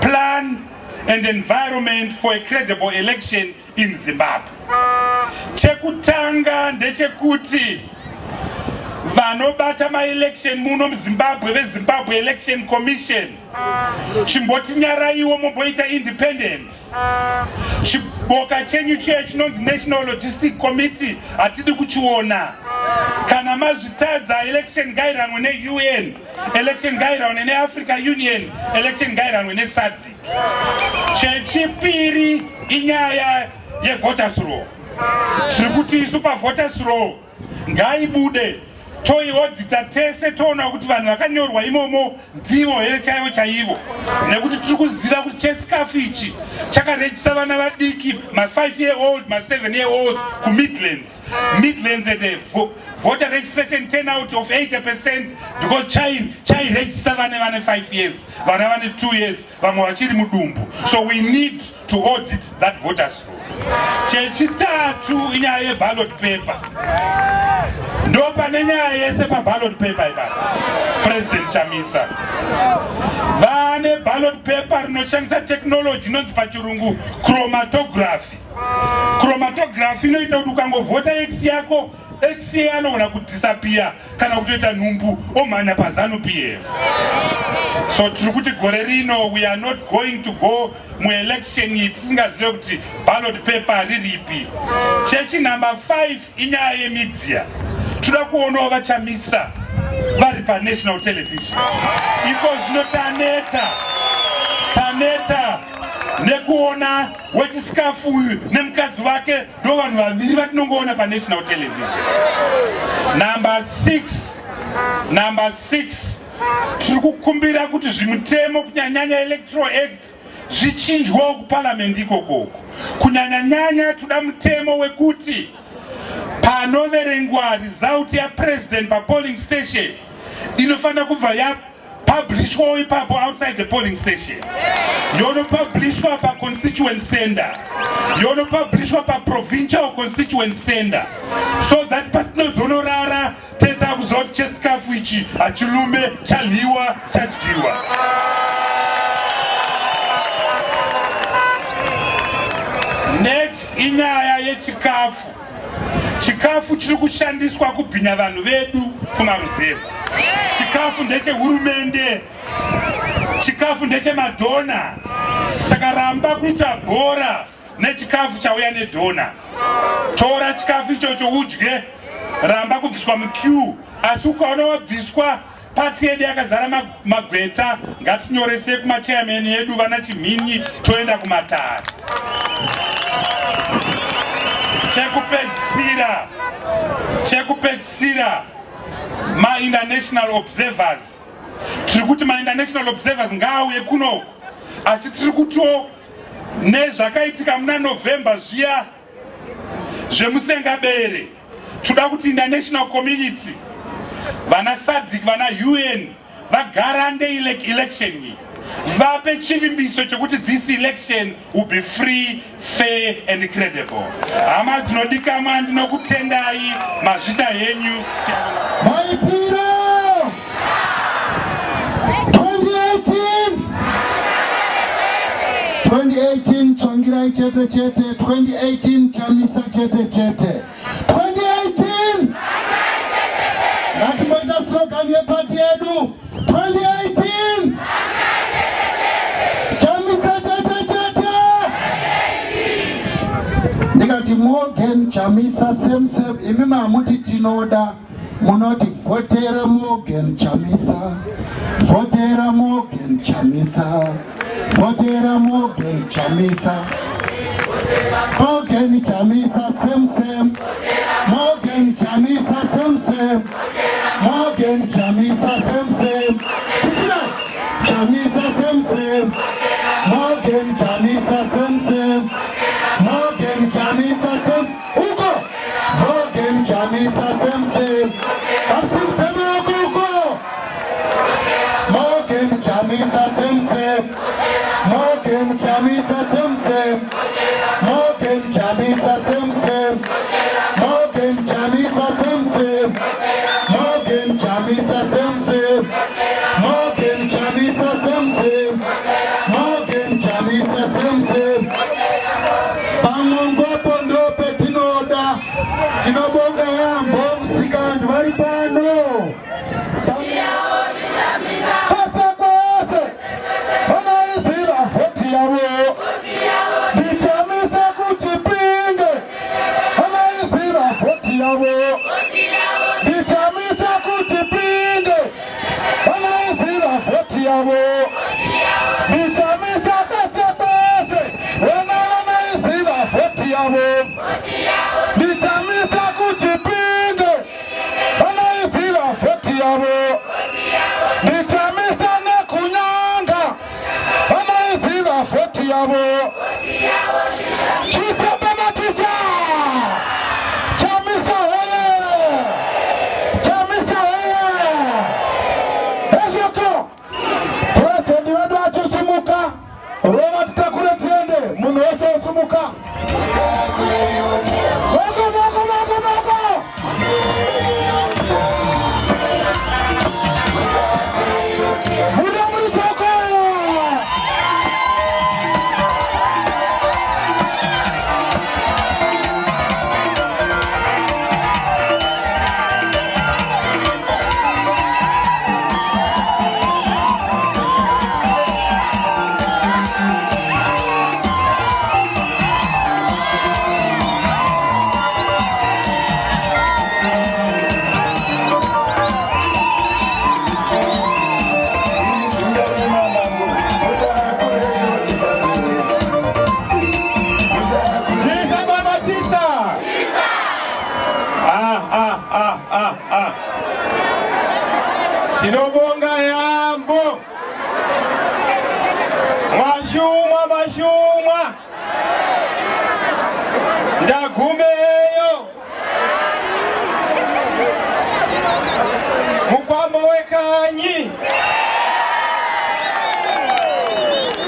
Plan and Environment for a Credible Election in Zimbabwe. Chekutanga ndechekuti vanobata maelection muno muZimbabwe, veZimbabwe Election Commission, chimbotinyaraiwo momboita independent. Chiboka chenyu chiya chinonzi National Logistic Committee hatidi kuchiona. Kana mazvitadza, election ngairanwe neUN, election ngairanwe neAfrica Union, election ngairanwe neSADC. Chechipiri inyaya yevoters roll. Tiri kuti isu pavoters roll ngaibude, toiodhita tese, toona kuti vanhu vakanyorwa imomo ndivo here chaivo chaivo, nekuti tiri kuziva kuti chesikafu ichi chakarejista vana vadiki, ma5 year old, ma7 year old kuMidlands. Midlands had a voter registration turnout of 80% because chairejista vane 5 years, vana vane 2 years, vamwe vachiri mudumbu. So we need to audit that voters roll. Chechitatu inyaya yeballot paper. Ndo pane nyaya yese paballot paper ipapo. President Chamisa vane ballot paper rinoshandisa technology inonzi pachirungu chromatography. Chromatography inoita kuti ukangovhota X yako, X ye anogona kudisappear kana kutoita nhumbu omhanya paZANU PF. So tiri kuti gore rino we are not going to go muelection iyi tisingazive kuti ballot paper riripi. Chechi number 5 inyaya yemedia. Toda kuonawo vaChamisa vari panational television. Iko zvino taneta, taneta nekuona wechisikafu uyu nemukadzi wake, ndo vanhu vaviri vatinongoona panational television. Number 6, number 6, tiri kukumbira kuti zvimutemo, kunyanyanya Electoral Act, zvichinjwawo kuparamende ikokoko. Kunyanyanyanya toda mutemo wekuti panoverengwa result yapresident papolling station, inofanira kubva yapublishwawo ipapo outside the polling station, yonopublishwa paconstituent center, yonopublishwa paprovincial constituent center, so that patinozonorara teta kuziva kuti chesikafu ichi hachilume, chadyiwa, chadyiwa. Next inyaya yechikafu. Chikafu chiri kushandiswa kubhinya vanhu vedu kumaruzevha. Chikafu ndechehurumende, chikafu ndechemadonor. Saka ramba kuita bhora nechikafu chauya nedonor. Tora chikafu ichocho udye, ramba kubviswa muqueue. Asi ukaona wabviswa, pati yedu yakazara magweta, ngatinyorese kumachairman edu vana Chimhinyi, toenda kumatare. Chekupedzisira, chekupedzisira, mainternational observers. Tiri kuti mainternational observers ngaauye kunoku, asi tiri kutiwo nezvakaitika muna November zviya zvemusengabere, toda kuti international community, vana SADC, vana UN, vagarande election iyi, vape chivimbiso chekuti this election will be free, fair and credible. Hama dzinodikamwa, ndinokutendai, mazvita henyu. Maitiro. 2018 Tsvangirai chete chete, 2018 Chamisa chete chete. 2018 ngatimboita slogan yepati yedu 2018 Chamisa chete chete. Ndikati Morgan Chamisa same same, imi mamuti tinoda munoti vhotera Morgan Chamisa, vhotera Morgan Chamisa, vhotera Morgan Chamisa, Morgan Chamisa same same, Morgan Chamisa same same, Morgan Chamisa same same, Tichina Chamisa same same, Morgan Chamisa same same, Morgan Chamisa same uko Morgan Chamisa same same, Asimteme uko Morgan Chamisa same same, Morgan Chamisa same same, Morgan Chamisa same same, Morgan Chamisa same same, Morgan Chamisa same same, Morgan Chamisa same same, Morgan Chamisa same same. Pamongwapo ndo petinoda, tinobonga yambo musikantu vari pano. Kwese kwese vanoiziva vhoti yavo, ndiChamisa kuChipinge. Vanoiziva vhoti yavo, ndiChamisa kuChipinge. Vanoiziva vhoti yavo, ndiChamisa kwese kwese. Vona vanoiziva vhoti yavo, ndiChamisa kuChipinge. Vanoiziva vhoti yavo, ndiChamisa nekunyanga. Vanoiziva vhoti yavo. Chisa pamatisa, Chamisa hoye, Chamisa hoye. Ezvoko purezidendi vedu achisimuka, rova titakure tiende, munhu wese osimuka. Moko moko moko moko. Muda muri toko. Chisa baba chisa. Ah ah ah ah ah. Tinobonga yambo. Mwashumwa mashumwa. Ndagumeyo. Mukwambo wekanyi.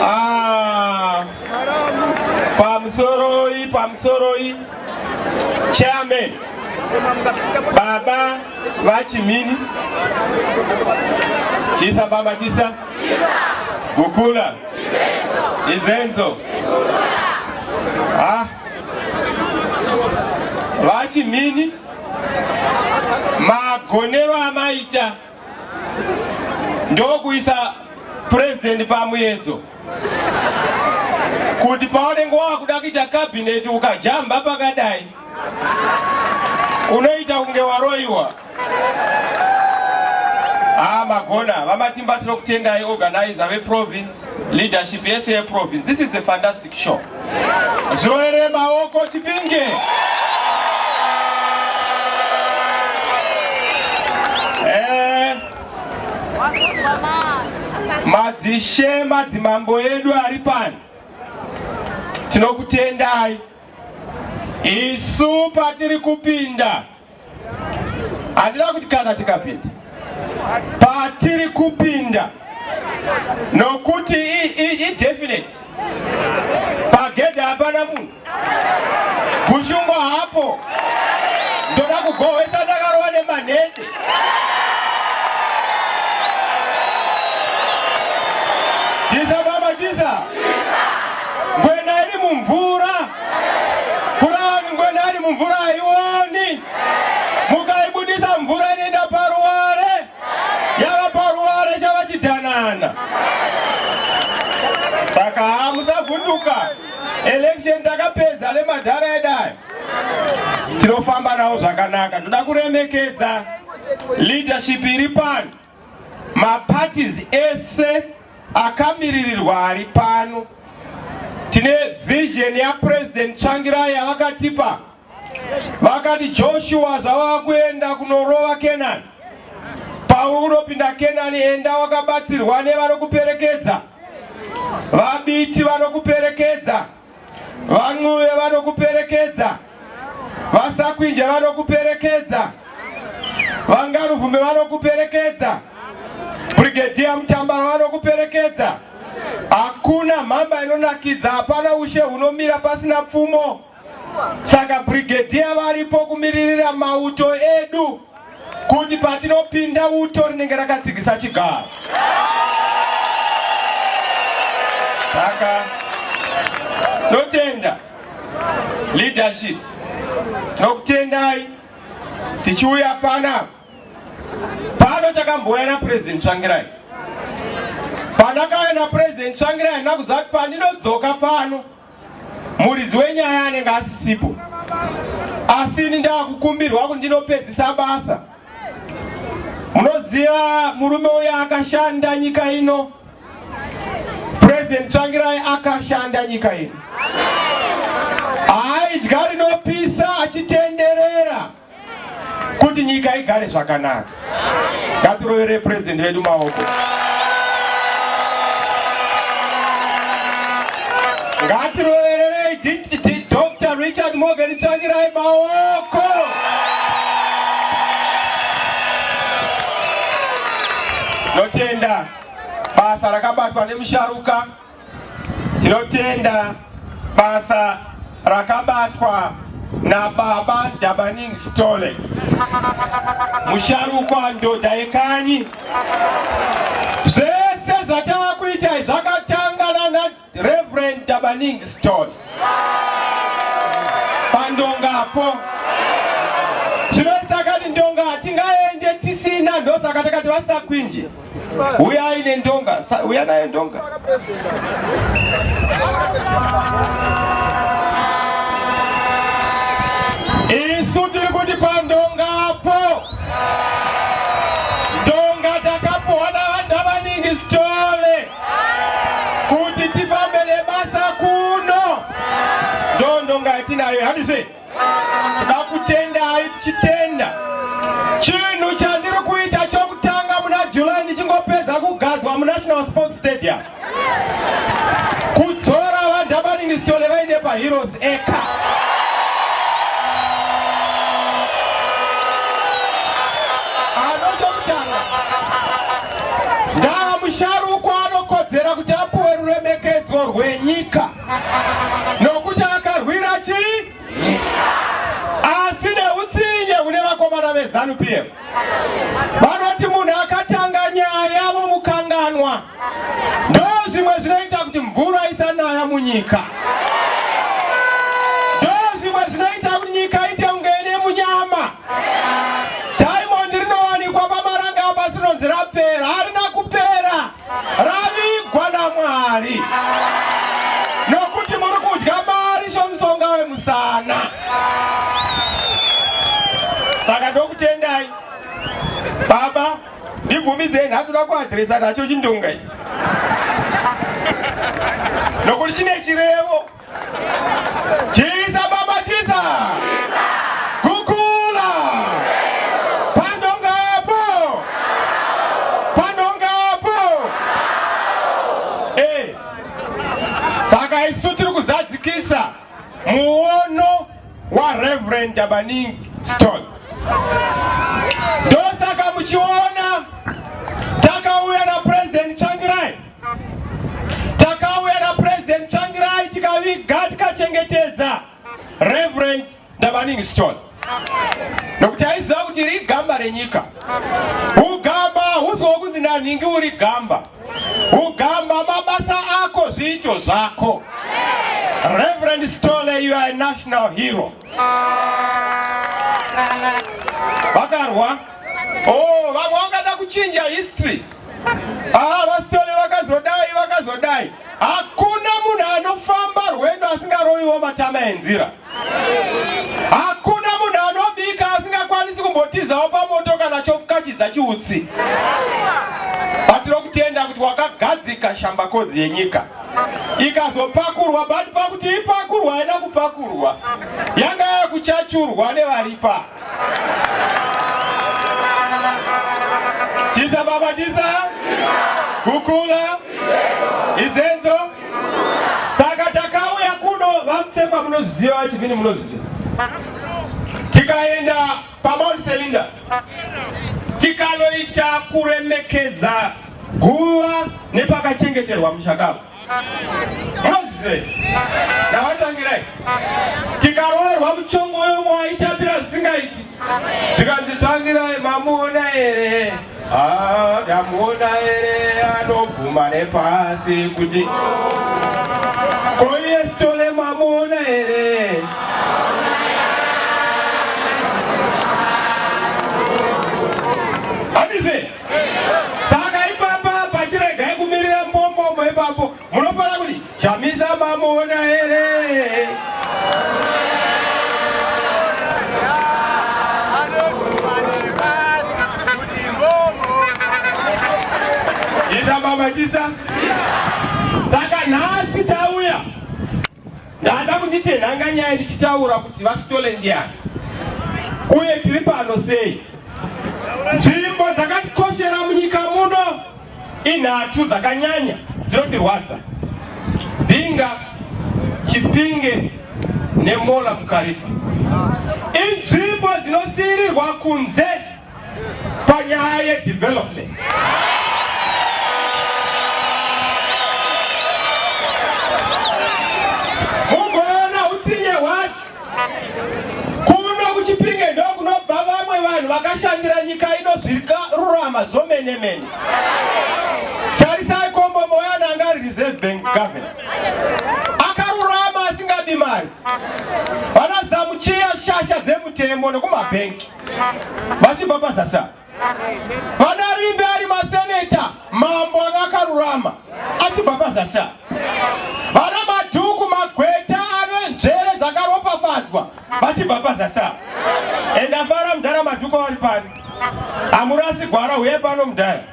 Ah. Pamusoroi, pamusoroi. Chairman. Baba vaChimini. Chisa baba chisa. Gukula. Izenzo. Ah. VaChimini. Magonero amaita ndokuisa president pamuedzo kuti paunenge wakuda kuita cabinet ukajamba pakadai unoita kunge waroiwa. Ah, magona vaMatimba, tinokutendai organizer veprovince, leadership yese yeprovince. This is a fantastic show. Zvoere maoko Chipinge. Madzishe, madzimambo edu ari pano, tinokutendai. Isu patiri kupinda, handina kuti kana tikapinda, patiri kupinda, nokuti idefinite pagedhe hapana munhu, kushungwa hapo, ndoda kugohwesa ndakarova nemanhede. Chisa baba chisa. mumvura haioni. Mukaibudisa mvura inoenda paruware, yava paruware chava chidhanana. Saka hamusavhunduka, election takapedza nemadhara edu aya, tinofamba nawo zvakanaka. Ndoda kuremekedza leadership iri pano, maparties ese akamiririrwa ari pano. Tine vision yaPresident Tsvangirai yavakatipa, vakati Joshua zvavava kuenda kunorova Kenani, pauri kunopinda Kenani enda wakabatsirwa nevanokuperekedza, vaBiti vanokuperekedza, vaNcuve vanokuperekedza, vaSakwinja vanokuperekedza, vaNgaruvhume vanokuperekedza, Brigadier Mutambara vanokuperekedza. Hakuna mhamba inonakidza, hapana ushe hunomira pasina pfumo. Saka Brigadier varipo kumiririra mauto edu kuti patinopinda uto rinenge rakatsigisa chigaro. Saka tinotenda leadership, tinokutendai tichiuya panapa. Pano takambouya naPresident Tsvangirai. Pandakauya naPresident Tsvangirai handina kuziva kuti pandinodzoka pano muridzi wenyaya anenge asisipo, asi ini ndakukumbirwa kuti ndinopedzisa basa. Munoziva murume uyo akashanda nyika ino, President Tsvangirai akashanda nyika ino, aidya rinopisa achitenderera kuti nyika igare zvakanaka. Ngatirovere president vedu maoko. Ngatirovererei Dr. Richard Morgan Tsvangirai maoko. Tinotenda basa rakabatwa nemusharuka. Tinotenda basa rakabatwa nababa Ndabaningi Sithole, musharukwa ndoda yekanyi. Zvese zvatava kuita zvakatanga nana Reverend Ndabaningi Sithole pandongapo. Zvino takati ndonga hatingaende tisina, ndosaka takati vasakwinje Uyai nendonga, uya nayo ndonga. Isu tiri kuti pandongapo ndonga takapuhwa naVaNdabaningi Sithole kuti tifambe nebasa kuno, ndo ndonga yatinayo handizve? Toda kutendai tichitenda chinhu chandiri kuita chokutanga muna July ndichingopedza kugadzwa muNational Sports Stadium, kudzora vaNdabaningi Sithole vainde paHeroes Acre. Ano chokutanga ndava musharukwa anokodzera kuti apuwe ruremekedzo rwenyika nokuti akarwira chii asi neutsinye hune vakomana veZanu PF vanoti munhu akatanga nyaya vomukanganwa. Ndo zvimwe zvinoita kuti mvura isanaya munyika, ndo zvimwe zvinoita kuti nyika ite kunge ine munyama. Diamond rinowanikwa pamaranga apa sinonzi rapera, harina kupera, ravigwa naMwari nokuti muri kudya mari somusonga wemusana. Saka ndokutendai baba, ndibvumidzei nhasi toda kuadhiresa nacho chindonga ichi nokuti chine chirevo. Chisa baba chisa, kukula pandongapo, pandongapo. Eh, saka isu tiri kuzadzikisa muono waReverend Ndabaningi Sithole. Ndosaka muchiona takauya naPresident Tsvangirai, takauya naPresident Tsvangirai tikaviga tikachengetedza Reverend Ndabaningi Sithole, nokuti aiziva kuti iri gamba renyika. Ugamba hausi hwokunzi nanhingi uri gamba. Ugamba mabasa ako, zviito zvako. Reverend Stole, you are a national hero. Vakarwa. Oh, vamwe vangada kuchinja history. Ah, vaStole vakazodai, vakazodai. Hakuna munhu anofamba rwendo asingaroviwo matama enzira. Hakuna munhu anobika asingakwanisi kumbotizawo pamoto kana chokukachidza chiutsi. Patinokutenda kuti wakagadzika shambakodzi yenyika ikazopakurwa, but pakuti ipakurwa haina kupakurwa, yanga yakuchachurwa nevaripa. Chisa baba chisa, kukula izenzo. Saka takauya kuno vaMutsekwa munoziva, Chivini munoziva, tikaenda paMount Selinda tikanoita kuremekedza guva nepakachengeterwa mushakabvu. Munozviziva navaTsvangirai tikaroverwa muchongoyo mwaitambira zvisingaiti, zvikanzi Tsvangirai mamuona here? Ah, ndamuona here anobvuma nepasi kuti koiye Sithole mamuona here? Handizve? Saka ipapa pachiregai kumirira mbombomo ipapo munofanira kuti Chamisa mamuona here? Chisa baba chisa. Saka nhasi tauya ndada kundite nhanga nyaya ndichitaura kuti vaSithole ndiani uye tiri pano sei. Nzvimbo dzakatikoshera munyika muno inhatu dzakanyanya dzinotirwadza: Binga, Chipinge neMola Mukaripa. Inzvimbo dzinosiirirwa kunze panyaya yedevelopment. Mugoona utsinye hwacho. Kuno kuChipinge ndokunobva vamwe vanhu vakashandira nyika ino zvikarurama zvomenemene. Tarisai Kombo Moyana anga ari Reserve Bank Governor, akarurama asingabi mari. Vanazamuchiya shasha dzemutemo nekumabhenki vachibva pazasa. Vanarimbe ari maseneta, mambo anga akarurama achibva pazasa. Vana Madhuku magweta ane nzvere dzakaropafadzwa vachibva pazasa. Endafara mudhara Madhuku vari pano, hamurasi gwara, huye pano mudhara.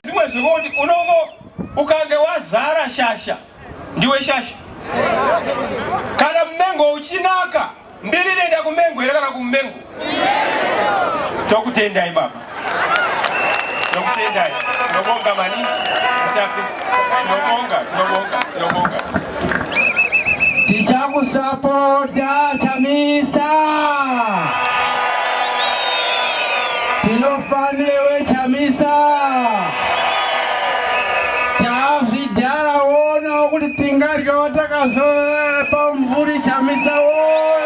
Zvimwe zvekuti unongo ukange wazara shasha ndiwe shasha. Kana mumengo uchinaka mbiri inoenda kumengo here kana kumumengo? Tokutendai baba, tokutendai, tinobonga maningi mutape, tinobonga, tinobonga, tinobonga. Tichakusapota Chamisa, tinofanewe Chamisa. Tazvidhara wonawo kuti tingadya watakazorara pamvuri Chamisa woye.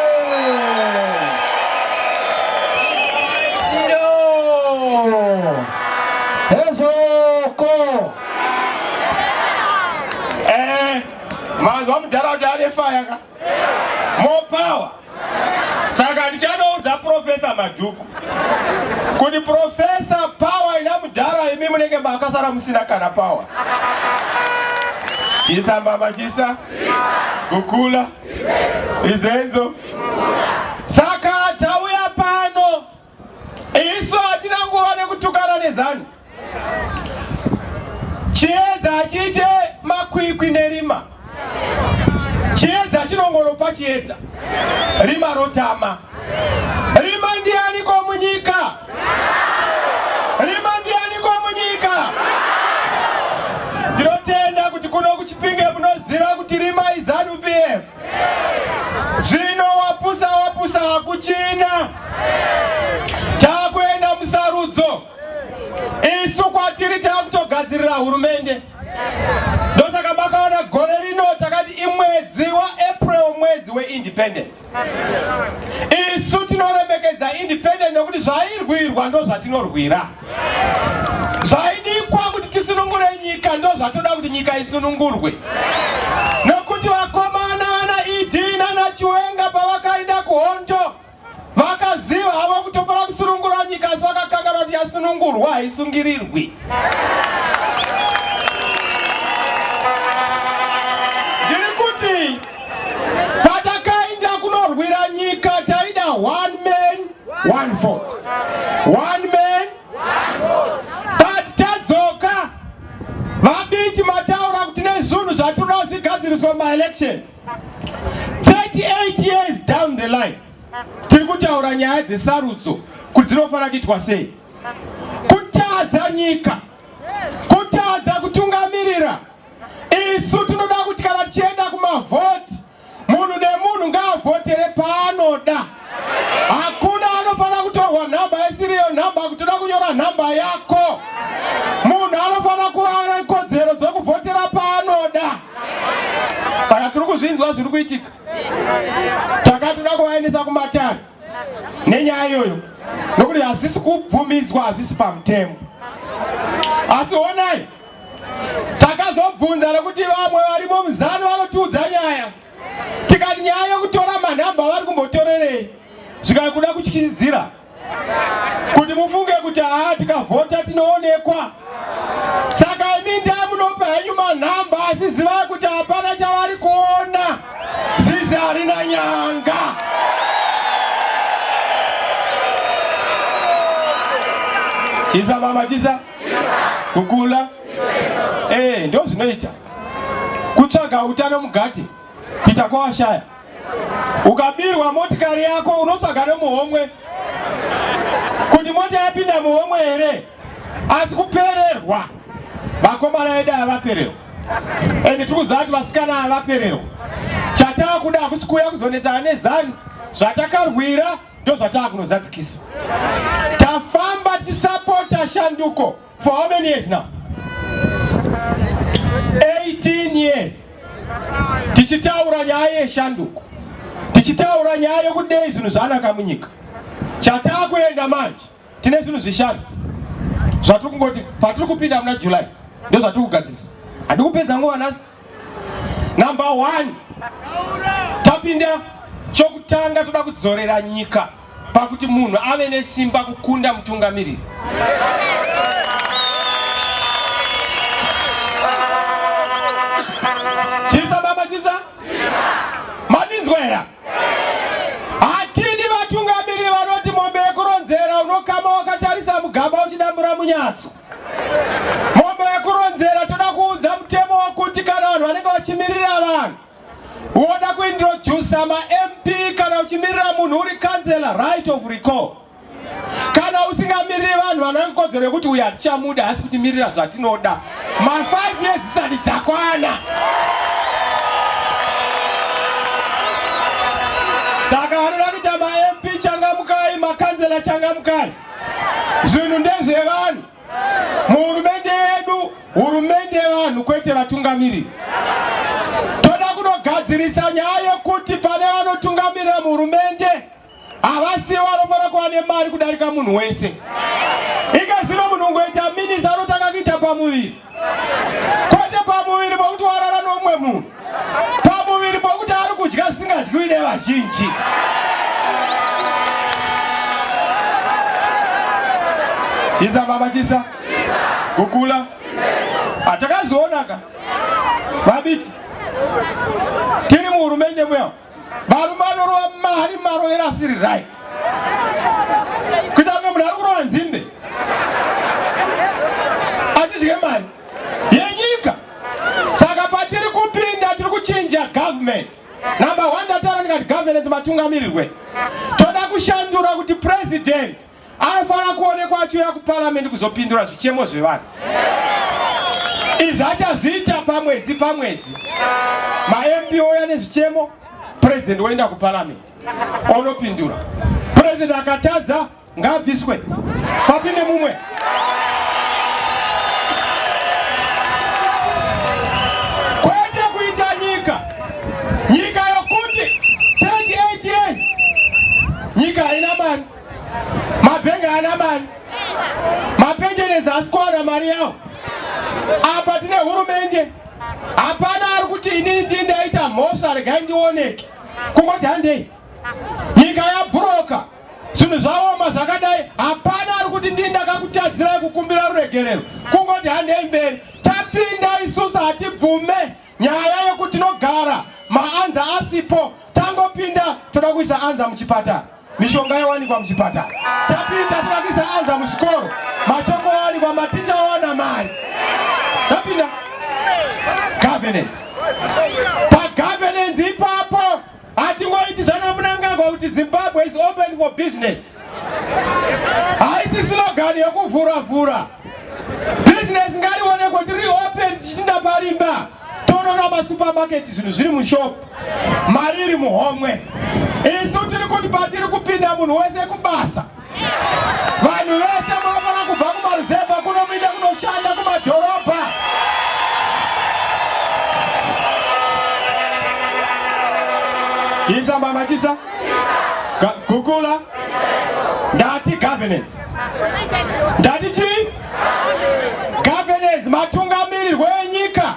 Iro hezvoko. Mazwa mudhara kuti ane fire ka? More power. Saka ndichanoudza Profesa Madhuku kuti Profesa, power ina mudhara, imi munenge makasara musina kana power. Chisa mbama chisa kukula izenzo. Saka tauya pano isu hatina nguva nekutukana neZanu. Chiedza hachiite makwikwi nerima. Chiedza chinongoropa chiedza, rima rotama. Rima ndianiko munyika? Rima ndianiko munyika? Ndinotenda kuti kuno kuChipinge munoziva kuti rima iZanu PF. Zvino wapusa wapusa hakuchina. Takuenda musarudzo. Isu kwatiri takutogadzirira hurumende. Ndosaka makaona gore rino takati imwedzi waApril mwedzi weindependence. Isu tinoremekedza independence nekuti zvairwirwa Apa ndo zvatinorwira. Zvaidikwa kuti tisunungure nyika ndo zvatoda kuti nyika isunungurwe. Nokuti vakomana vana ED nana Chiwenga pavakaenda kuhondo vakaziva havo kutofana kusunungura nyika asi vakakanganwa kuti yasunungurwa haisungirirwi. Ndiri kuti patakaenda kunorwira nyika taida one man one vote. One man but tadzoka vabiti mataura kuti nezvinhu zvatinoda zvigadziriswa mumaelections 38 years down the line tiri kutaura nyaya dzesarudzo kuti dzinofanira kuitwa sei kutadza nyika kutadza kutungamirira isu tinoda kuti kana tichienda kumavhoti munhu nemunhu ngaavhotere paanoda hakuna anofanira kutorwa nhamba isiriyo nhamba kuti toda kunyora nhamba yako munhu anofanira kuva nekodzero dzokuvhotera paanoda saka tiri kuzvinzwa zviri kuitika takatoda kuvaendesa kumatare nenyaya iyoyo nokuti hazvisi kubvumidzwa hazvisi pamutemo asi honai takazobvunza nekuti vamwe varimo muzano vanotiudza nyaya tikati nyaya yekutora manhamba vari kumbotorerei zvikai kuda kutyisidzira kuti mufunge kuti haa tikavhota tinoonekwa saka imi ndamunopa henyu manhamba asi zivai kuti hapana chavari kuona zizi harina nyanga chisa mama chisa kukula eh ndo zvinoita kutsvaga utano mugate kuita kwawashaya ukabirwa motikari yako unotsvaga nemuhomwe kuti mota yapinda muhomwe here asi kupererwa vakomana edu aya vapererwa ende tiri kuziva kuti vasikana aya vapererwa chatava kuda hakusi kuuya kuzonetsana nezanu zvatakarwira ndozvataakunozadzikisa tafamba tisapota shanduko for how many years now 18 years tichitaura nyaya yeshanduko tichitaura nyaya yekudei zvinhu zvanaka munyika chataakuenda manje tine zvinhu zvishanu zvatiri kungoti patiri kupinda muna july ndozvatiri kugadzirisa handikupedza nguva nhasi number one tapinda chokutanga toda kudzorera nyika pakuti munhu ave nesimba kukunda mutungamiriri chisa baba chisa mandinzwa here hatidi vatungamiriri vanoti mombe yekuronzera unokama wakatarisa mugaba uchidambura munyatso mombe yekuronzera toda kuudza mutemo wekuti kana vanhu vanenge vachimirira vanhu woda kuintrodusa mamp kana uchimirira munhu uri councillor right of recall kana usingamiriri vanhu vana kodzero yekuti uyu hatichamuda asi kutimirira zvatinoda ma5 years dzisati dzakwana saka vanoda kuita mamp changamukai makanzela changamukai zvinhu ndezvevanhu muhurumende yedu hurumende yevanhu kwete vatungamiriri toda kunogadzirisa nyaya yekuti pane vanotungamirira muhurumende havasiwo vanofanira kuva nemari kudarika munhu wese ike zvino munhu ungoita minisa anotanga kuita pamuviri kwete pamuviri pokuti warara nomumwe munhu pamuviri pokuti ari kudya zvisingadyiwi nevazhinji chisa baba chisa kukula hatakazoonaka vabiti tiri muhurumende muya varume vanorova mari marovero asiri right kuita kunge munhu ari kurova nzimbe achidye mari yenyika saka patiri kupinda tiri kuchinja government number one ndataura ndikati governance matungamirirwe toda kushandura kuti president anofanira kuonekwa achiuya kuparamende kuzopindura zvichemo zvevanhu izvi achazviita pamwedzi pamwedzi mamp ouya nezvichemo president woenda kuparamende onopindura president akatadza ngaabviswe papinde mumwe kwete kuita nyika nyika yokuti 38 years nyika haina mari mabhengi haana mari haasi kuwana mari yawo. Apa tine hurumende, hapana ari kuti inini ndini ndaita mhosva, regai ndioneke. Kungoti handei, nyika yabhuroka, zvinhu zvaoma zvakadai, hapana ari kuti ndini ndakakutadzirai kukumbira ruregerero. Kungoti handei mberi. Tapinda isusu hatibvume nyaya yekuti tinogara maanza asipo. Tangopinda toda kuisa anza muchipatara, mishonga yawanikwa muchipatara. Tapinda toda kuisa anza muzvikoro, machoko awanikwa, maticha awana mari. Tapinda governance. Pagovernance ipapo hatingoiti zvana Mnangagwa kuti Zimbabwe is open for business. Haisi slogan yekuvhura vhura. Business ngarionekwe kuti riri open, tichinda parimba tonoona masupermarket, zvinhu zviri mushop, mari iri muhomwe. Isu tiri kuti patiri kupinda, munhu wese kubasa. Vanhu vese munofanira kubva kumaruzevha kuno muinde kunoshanda kumadhorobha. Chisa mama, chisa gukula. Ndati governance, ndati chii? Governance, matungamirirwo enyika.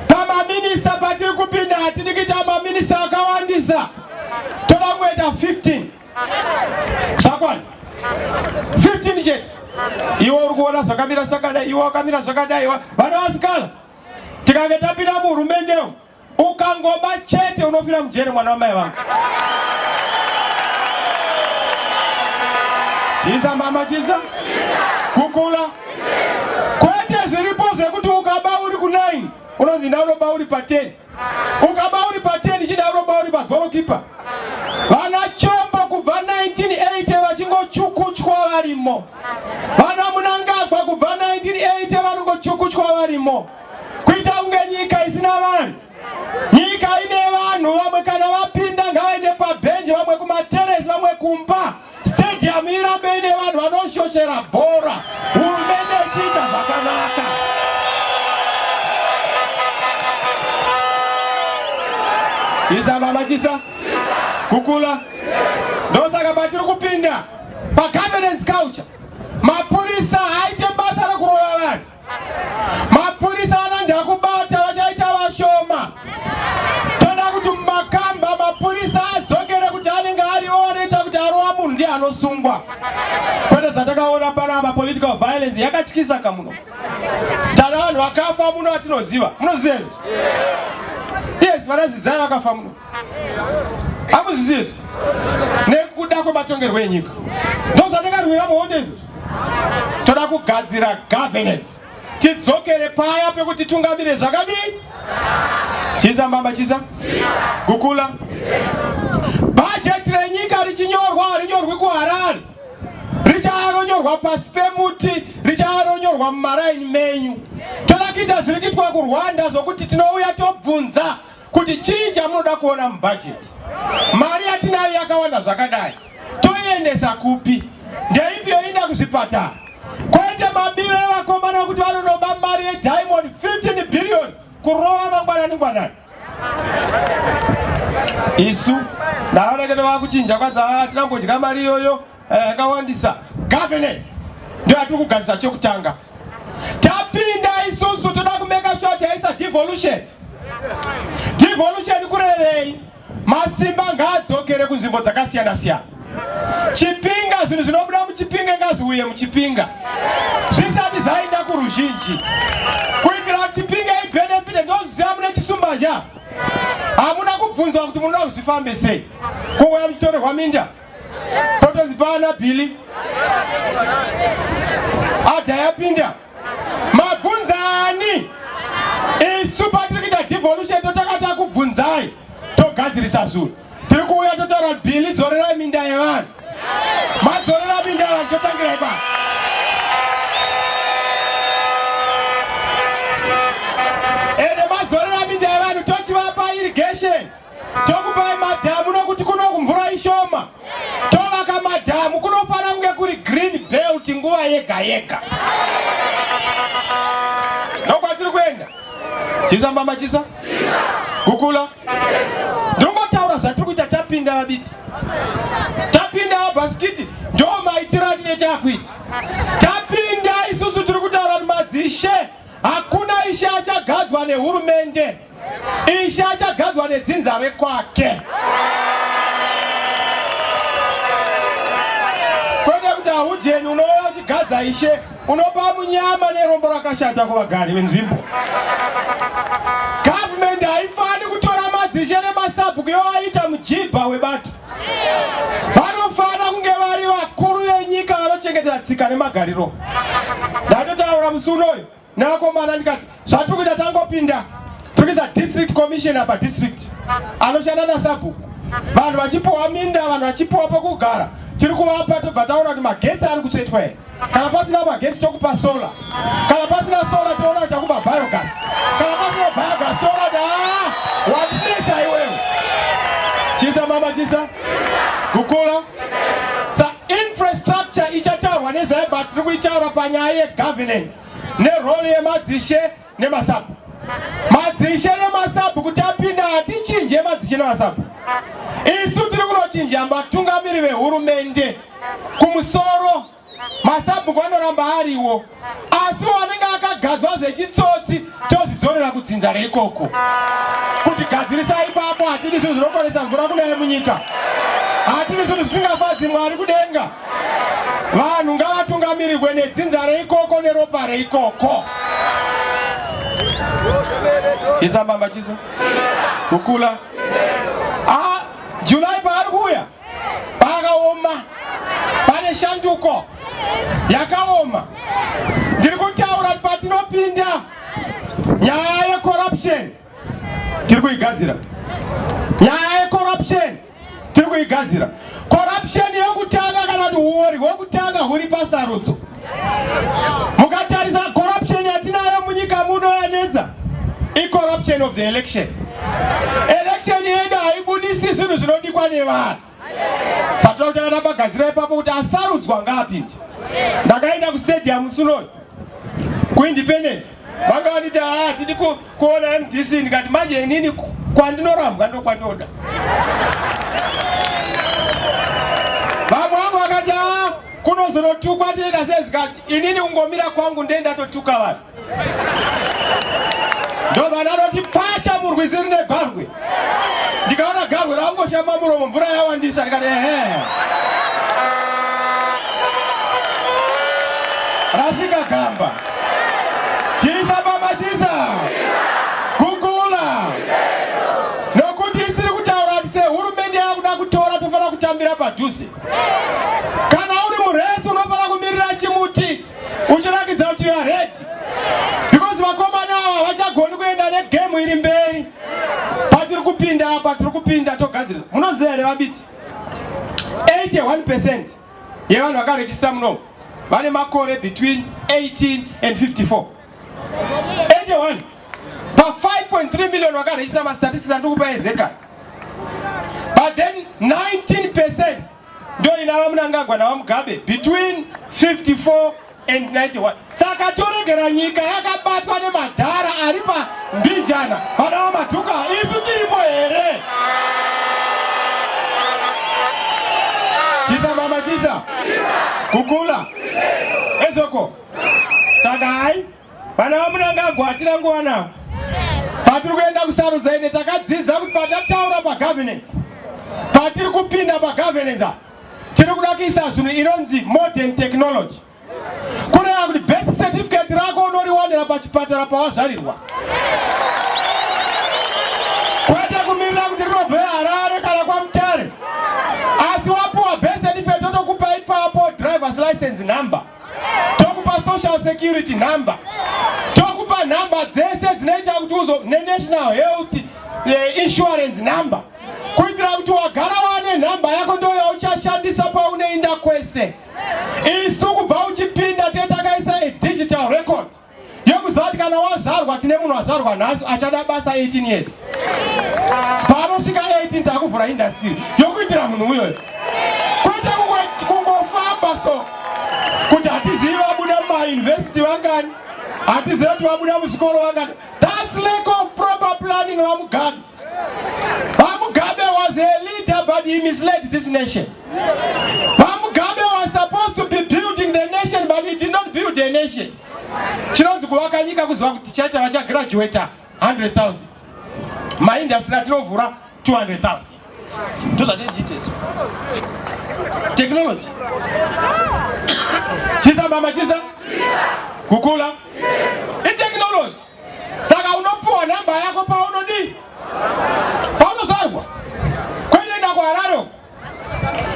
Pamaminista patiri kupinda hatidi kuita maminista akawandisa, toda kungoita 15, zvakwana 15 chete. Iwe uri kuona zvakamira zvakadai, iwe wakamira zvakadai. Vana vasikana, tikange tapinda muhurumende, ukangoba chete unofira mujere, mwana wamai vangu. Chisa mama, chisa kukula. Kwete zviripo zvekuti ukaba uri ku9 unonzi ndaunoba uri pa10, ukaba uri pa10 chida unoba uri pagoalkeeper. Vana Chombo kubva 1980 vachingochukuchwa varimo, vana Mnangagwa kubva 1980 vanongochukuchwa varimo, kuita kunge nyika isina vanhu. Nyika ine vanhu. Vamwe kana vapinda ngavaende pabhenji, vamwe kumateresi, vamwe kumba. Stadium irambe ine vanhu vanoshoshera bhora, hurumende ichiita zvakanaka. Chisa mama, chisa kukula. Ndosaka patiri kupinda pagovernance culture, mapurisa haite basa rekurova vanhu. Mapurisa vanondakubata vachaita vashoma. Toda kuti mumakamba mapurisa adzokere kuti anenge ariwo anoita kuti arova munhu ndiye anosungwa, kwete zvatakaona panapa. Political violence yakatyisa kamuno. Tana vanhu vakafa muno vatinoziva, munoziva izvo? Yes, vana Zvidzai vakafa muno, hamuzvizivi izvo? Nekuda kwematongerwo enyika. Ndo zvatakarwira muhondo izvozvo. Toda kugadzira governance, tidzokere paya pekuti tungamire zvakadii. Chisa mbamba, chisa kukula. Bhajeti renyika richinyorwa, harinyorwi kuHarare, richaronyorwa pasi pemuti, richaronyorwa mumaraini menyu. Toda kuita zviri kuitwa kuRwanda, zvokuti tinouya tobvunza kuti chii chamunoda kuona mubhajeti, mari yatinayo yakawanda zvakadai toiendesa kupi, ndeipi yoenda kuzvipatara, kwete mabiro evakomana kuti vanonoba mari yediamond 15 billion kurova mangwanani ngwanani. Isu ndaoneke vakuchinja kwanza, tinambodya mari iyoyo yakawandisa. Governance ndio yatiri kugadzisa chekutanga. Tapinda isusu toda kumake sure taisa devolution. Devolution kurevei? Masimba ngaadzokere kunzvimbo dzakasiyana siyana. Chipinga, zvinhu zvinobuda muChipinge ngazviuye muChipinga zvisati zvaenda kuruzhinji, kuitira kuti Chipinge ibenefite. Ndoziva mune chisumbanja, hamuna kubvunzwa kuti munoda kuti zvifambe sei. Kungouya muchitorerwa minda, potozi pana bhili adha yapinda, mabvunzani? Isu patiri kuita devolution totanga takubvunzai, togadzirisa zvinhu. Tiri kuuya totaura, bhili dzorerai minda yevanhu. Madzorera minda yevanhu, totangira ipapo. Ende madzorera minda yevanhu, tochivapa irrigation, tokupai madhamu, nokuti kuno mvura ishoma. Tovaka madhamu. Kunofanira kunge kuri green belt nguva yega yega. Ndokwatiri kuenda. Chisa mbamba, chisa kukula. Ndongotaura zvatiri kuita. Tapinda vabiti, tapinda vabhasikiti, ndo maitiro atinenge takuita. Tapinda isusu tiri kuta achagadzwa nehurumende. Ishe achagadzwa nedzinza rekwake. Kwete kuti haujeni unouya uchigadza ishe, unopa munyama nerombo rakashata kuvagari venzvimbo. Government haifani kutora madzishe nemasabhuku yoaita mujibha webato. Vanofana kunge vari vakuru venyika vanochengetera tsika nemagariro. Ndatotaura musi unoyu nevakomana ndikati zvatiri kuita tangopinda tiri kuisa district commissioner padistrict anoshanda nasabhuku vanhu vachipiwa minda vanhu vachipiwa pokugara tiri kuvapa tobva taona kuti magetsi ari kutsvetwa here kana pasina magetsi tokupa solar kana pasina solar toona kuti takupa biogas kana pasina biogas toona kuti aa wandinetsa iwewe chisa mama chisa kukula sa infrastructure ichataurwa nezvayo but tiri kuitaura panyaya yegovernance nerole yemadzishe nemasabhu madzishe nemasabhu kuti apinda hatichinje madzishe nemasabhu isu tiri kunochinja vatungamiri vehurumende kumusoro masabhuku anoramba ariwo asi wanenge akagadzwa zvechitsotsi tozvidzorera kudzinza reikoko kuti gadzirisa ipapo hatidi zvinhu zvinokonesa mvura kunaya munyika hatidi zvinhu zvisingafadzi mwari kudenga vanhu ngavatungamirirwe nedzinza reikoko neropa reikoko chisa mbamba chisa kukula ah, july paari kuuya pakaoma pane shanduko yakaoma ndiri kutaura kuti patinopinda nyaya yecorruption tiri kuigadzira nyaya yecorruption tiri kuigadzira corruption yekutanga kana kuti huori hwekutanga huri pasarudzo mukatarisa corruption yatinayo munyika muno yanetsa icorruption of the election election yedu haibudisi zvinhu zvinodikwa nevanhu satoda kuti akatapagadzira ipapo kuti asarudzwa ngaapinde ndakaenda kustadium musi unoyu kuindependence vanga vanditi haa tidi kuona mdc ndikati manje inini kwandinorambwa ndokwandinoda vamwe vangu vakati haa kunozonotukwa tinoita sei zvikati inini kungomira kwangu ndee ndatotuka vanhu ndobva ndanoti pfacha murwizi rine garwe ndikaona garwe rangoshama muromo mvura yawandisa ndikati ehe rasvika gamba chisa baba chisa gugula nokuti isiri kutaura kuti sehurumende yakuda kutora tofanira kutambira padhuze kana uri muresi unofanira kumirira chimuti uchirakidza kuti you are ready because vakomana ava vachagoni kuenda negemu iri mberi patiri kupinda apa tiri kupinda togadzirisa munoziva here vabiti 81 percent yevanhu vakarejista munomu vane makore between 18 and 54 81 pa 5.3 million vakarejista mastatistics andikupa ezeka but then 19 percent ndo ina vamunangagwa navamugabe between 54 and 91 saka toregera nyika yakabatwa nemadhara ari pambijana vana vamadhuka isu tiripo here chisa mama chisa kukula ezoko saka hai vana vamunangagwa hatina nguva navo patiri kuenda kusarudza ende takadzidza kuti patataura pagovernance patiri kupinda pagovernance apa tiri kuda kuisa zvinhu inonzi modern technology kureva kuti birth certificate rako unoriwanira pachipatara pawazvarirwa kwete kumirira kuti rinobve harare kana kwamutare asi wapuwa birth certificate totokupa ipapo drivers license number tokupa social security number tokupa nhamba dzese dzinoita kuti uzo nenational health eh, insurance number kuitira kuti wagara wane nhamba yako ndo yauchashandisa paunoenda kwese isu kubva uchipinda tee takaisa a digital record yekuziva kuti kana wazvarwa tine munhu wazvarwa nhasi achada basa 18 years paanosvika 18 takuvhura industry yokuitira munhu uyoyo kwete kungofamba so kuti hatizivi vabuda mumayunivhesiti vangani hatizivi kuti vabuda muzvikoro vangani thats lack of proper planning vamugabe vamugabe was a leader but he misled this nation vamugabe was supposed to be building the nation but he did not build a nation chinonzi kuvaka nyika kuziva kuti tichaita vachagraduata 100,000, maindastry atinovhura 200,000. Ndozvatinochiita izvo. Technology. Chisa mama chisa. Kukula. Itechnology. Saka unopuwa namba yako paunodii? Paunozvarwa. Kwete kuHarare.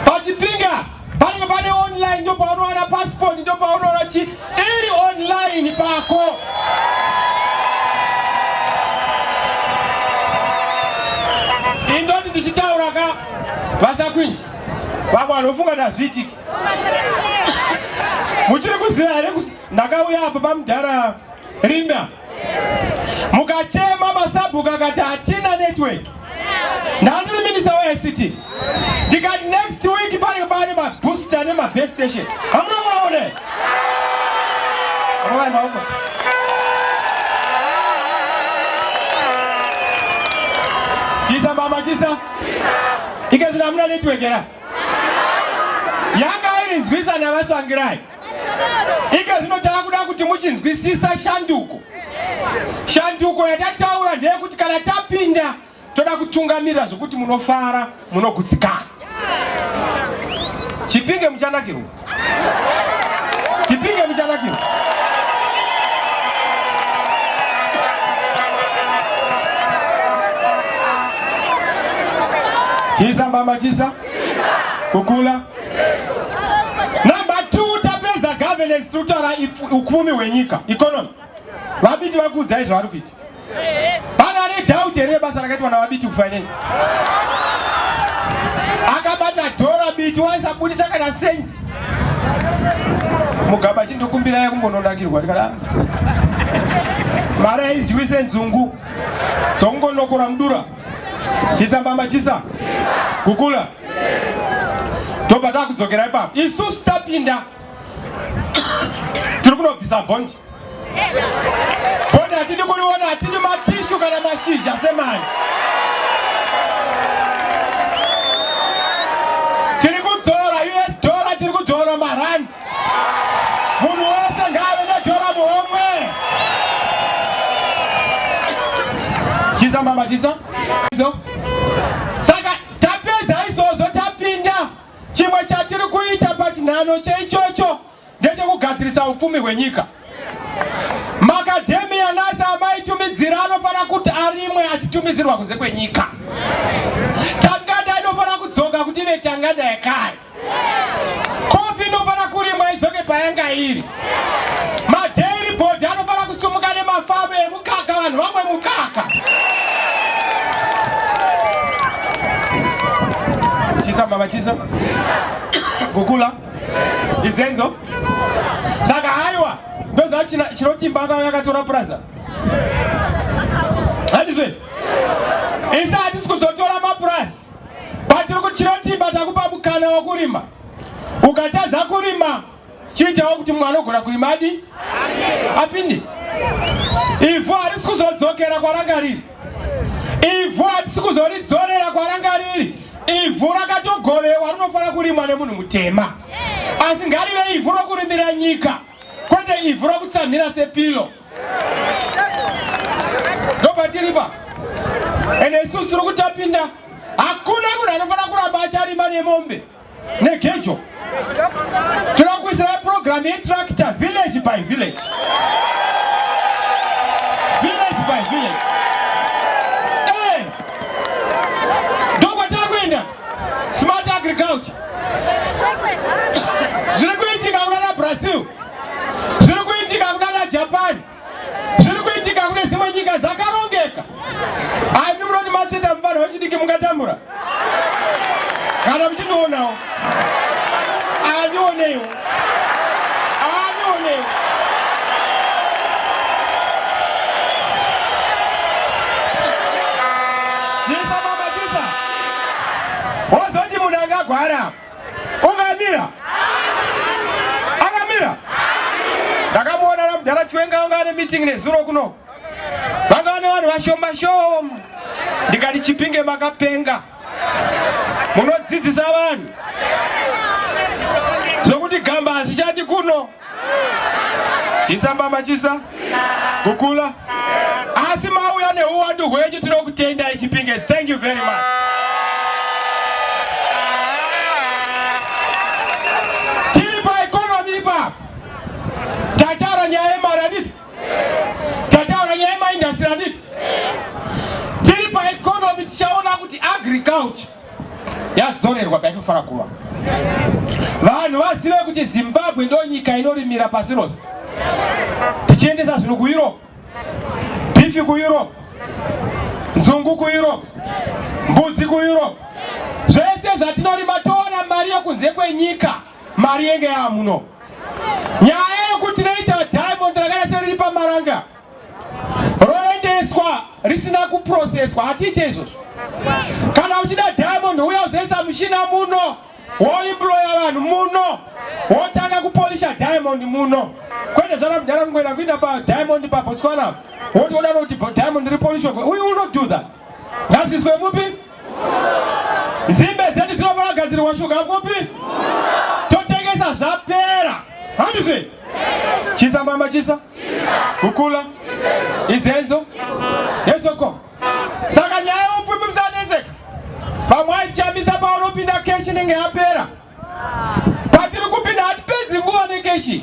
Pachipinga panenge pane online, ndo paunowana passport, ndo paunoona chi iri online pako. Indoti ndichitaura ka vasakwinji vamwe vanofunga kuti hazviitiki. Muchiri kuziva here kuti ndakauya apa pamudhara Rimba mukachema masabhuku akati hatina network. Ndandiri minista weICT, ndikati next week panenge pane mabooster nemabase station. Hamuna kuvaona? Rovai maoko. Chisa mama chisa. Ikezvino hamuna network here? Yanga iri nzwisa navatsvangirai. Ike zvino taakuda kuti muchinzwisisa shanduko. Shanduko yatataura ndeyekuti kana tapinda toda kutungamirira zvokuti munofara, munogutsikana. Chipinge muchanakirwa. Chipinge muchanakirwa. Chisa mama chisa. Kukula. Number 2, tapedza governance, tutaura upfumi hwenyika, economy. VaBiti vakuudzai zvavari kuita. Pane ane doubt here basa rakaitwa naVaBiti kufinance? Akabata dhora Biti waisabudisa kana sendi. Mugabe achindokumbirai kumbononakirwa ndikada mari aidyiwise nzungu dzokungonokora mudura. Chisa mbamba chisa. Kukula. Tobva takudzokera ipapo. Isusu tapinda tiri kunobvisa bhondi. Bhondi hatidi kuriona, hatidi matishu kana mashizha semari. Tiri kudzora US dollar, tiri kudzora marandi. Munhu wese ngaave nedhora muhomwe. Chisa mama chisa. Saka tapedza izvozvo tapinda. Chimwe chatiri kuita pachinhano cheichocho ndechekugadzirisa upfumi hwenyika. Makadhemiya nasi amaitumidzira anofanira kuti arimwe achitumizirwa kunze kwenyika. Tanganda inofanira kudzoka kuti ive tanganda yekare. Kofi inofanira kurimwa idzoke payanga iri. Madairy board anofanira kusumuka nemafamu emukaka, vanhu vamwe mukaka. Chisa mama chisa. Gukula. Izenzo. Saka haiwa ndoziva chinotimba akauya akatora puraza. Handizve? Isa hatisi kuzotora mapurazi. Patiri kuchirotimba takupa mukana wokurima. Ukatadza kurima chiitawo kuti mumwe anogona kurima adi apinde. Ivhu harisi kuzodzokera kwaranga riri. Ivhu hatisi kuzoridzorera kwaranga riri. Ivhu rakatogovewa rinofanira kurimwa nemunhu mutema, asi ngarive ivhu rokurimira nyika, kwete ivhu rokutsamhira sepilo. Ndopatiripa. Ende isusu tiri kutapinda, hakuna munhu anofanira kuramba acharima nemombe negejo. Tinoda kuisira program yetractor village by village, village by village. Hey! Ndokwataakuenda smart agriculture. Zviri kuitika kunana Brazil, zviri kuitika kunana Japan, zviri kuitika kune dzimwe nyika dzakarongeka. Ami munoti matsveta muvanhu vechidiki mungatambura kana muchindionawo? Andioneiwo, andioneiwo. Chisa mama chisa. Wozoti munhu angagwara ungamira? Angamira? Ndakamuona namudhara Chiwenga anga ane meeting nezuro kuno, vanga vane vanhu vashoma shoma. Ndikati Chipinge makapenga, munodzidzisa vanhu zvokuti gamba hazvichadi kuno. Chisa mbama chisa. Gukula. Nhasi mauya nehuwandu hwenyu, tinokutendai Chipinge. Thank you very much. Tiri paeconomy ipapo, tataura nyaya yemari handiti? Tataura nyaya yemaindastry handiti? Tiri paeconomy, tichaona kuti agriculture yadzorerwa painofanira kuva. Vanhu vazive kuti Zimbabwe ndo nyika inorimira pasi rose, tichiendesa zvinhu kuEurope, beef kuEurope, nzungu kuEurope, mbudzi kuEurope, zvese zvatinorima towana mari yokunze kwenyika, mari yenge yamuno. Nyaya yokuti tinoita diamond rakaita seriri paMaranga roendeswa risina kuproseswa, hatiite izvozvo. Kana uchida diamond, uya uzoisa muchina muno, woemploya vanhu muno, wotanga kupolisha diamond muno, kwete zvana mudhara kungoenda kuinda padiamond paBotswana woti woda kuti diamond ripolishwe. We will not do that. Ngazviiswe mupi? Nzimbe dzedu dzinofanira kugadzirwa shuga kupi? Totengesa, zvapera, handizve? Chisa mama, chisa kukula izenzo yezoko. Saka nyaya yeupfumi musanetseka. Vamwe aichamisa paunopinda cash inenge yapera. Patiri kupinda hatipedzi nguva necash,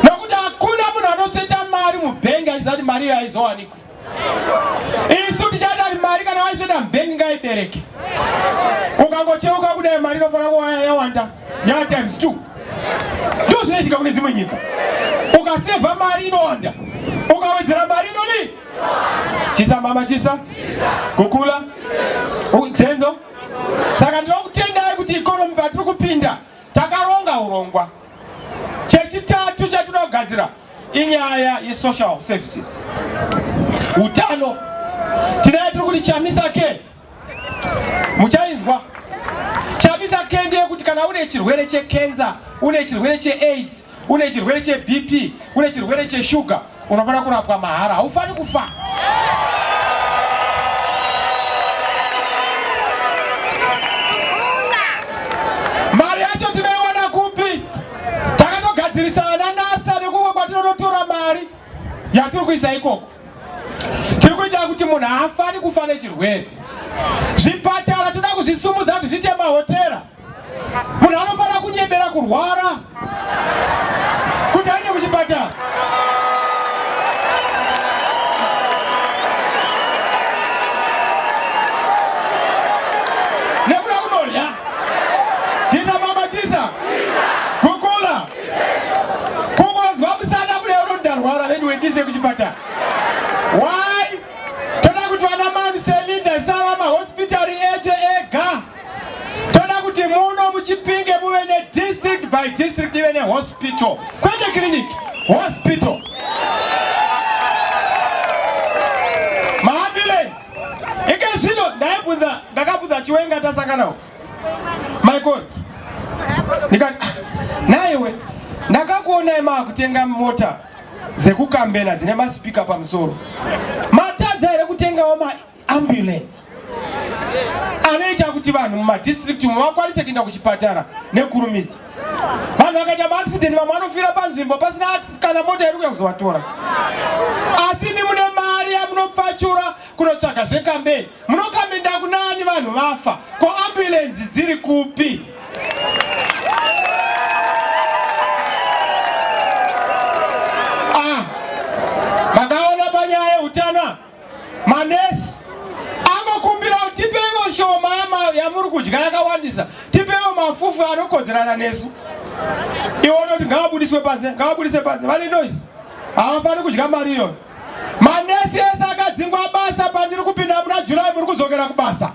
nokuti hakuna munhu anotsveta mari mubhengi achiziva kuti mari iyo haizowanikwi. Isu tichaita kuti mari kana vaisveta mubhengi ngaibereke. Ukangocheuka kudai, mari inofanira kuva yawanda, ya times 2. Ndo zvinoitika kune dzimwe nyika. Ukasevha mari inowanda, ukawedzera mari inodii? Chisa mama, chisa kukula zenzo. Saka ndinokutendai kuti economy patiri kupinda takaronga urongwa. Chechitatu chatinoda kugadzira inyaya yesocial services, utano. Tinaye tiri kuti Chamisa Care, muchainzwa. Chamisa Care ndeyekuti kana une chirwere checancer, une chirwere cheAIDS, une chirwere cheBP, une chirwere cheshuga, unofanira kurapwa mahara, haufani kufa. Mari yacho tinoiwana kupi? Takatogadzirisa ana NASA nekumwe kwatinonotora mari yatiri kuisa ikoko. Tiri kuita kuti munhu haafani kufa nechirwere. Zvipatara toda kuzvisumudza kuti zviite mahotera. Munhu anofanira kunyebera kurwara kuti aende kuchipatara. Nekuda kunorya. Chisa mama, chisa kukula, kungonzwa musana kudai unondarwara, vedu wendise kuchipatara. Why? Toda kuti vana Mount Selinda isava mahospitari eche ega. Toda kuti muno muChipinge muve nedistrict by district ive nehospital, kwete clinic, hospital. Maambulance ike zvino ndaibvunza, ndakabvunza Chiwenga tasanganawo, Michael, ndikati, "Ah, naiwe ndakakuonai maakutenga mota dzekukambena dzine masipika pamusoro, matadza here kutengawo maambulance anoita kuti vanhu mumadistrict umu vakwanise kuenda kuchipatara nekurumidza? Vanhu vakaita maaccident, vamwe vanofira panzvimbo pasina kana mota iri kuya kuzovatora. Asi imi mune mari yamunopfachura kunotsvaga zvekambeni, munokambenda kunani vanhu vafa? Ko ambulensi dziri kupi? Ah, makaona panyaya yeutano, manesi angokumbira kuti tipeiwo shoma yamuri kudya yakawandisa, tipeiwo mafufu anokodzerana nesu. Iwe unoti ngavabudiswe panze, ngavabudise panze, vane noise, havafaniri kudya mari iyoyo. Manesi ese akadzingwa basa, pandiri kupinda muna July muri kudzokera kubasa,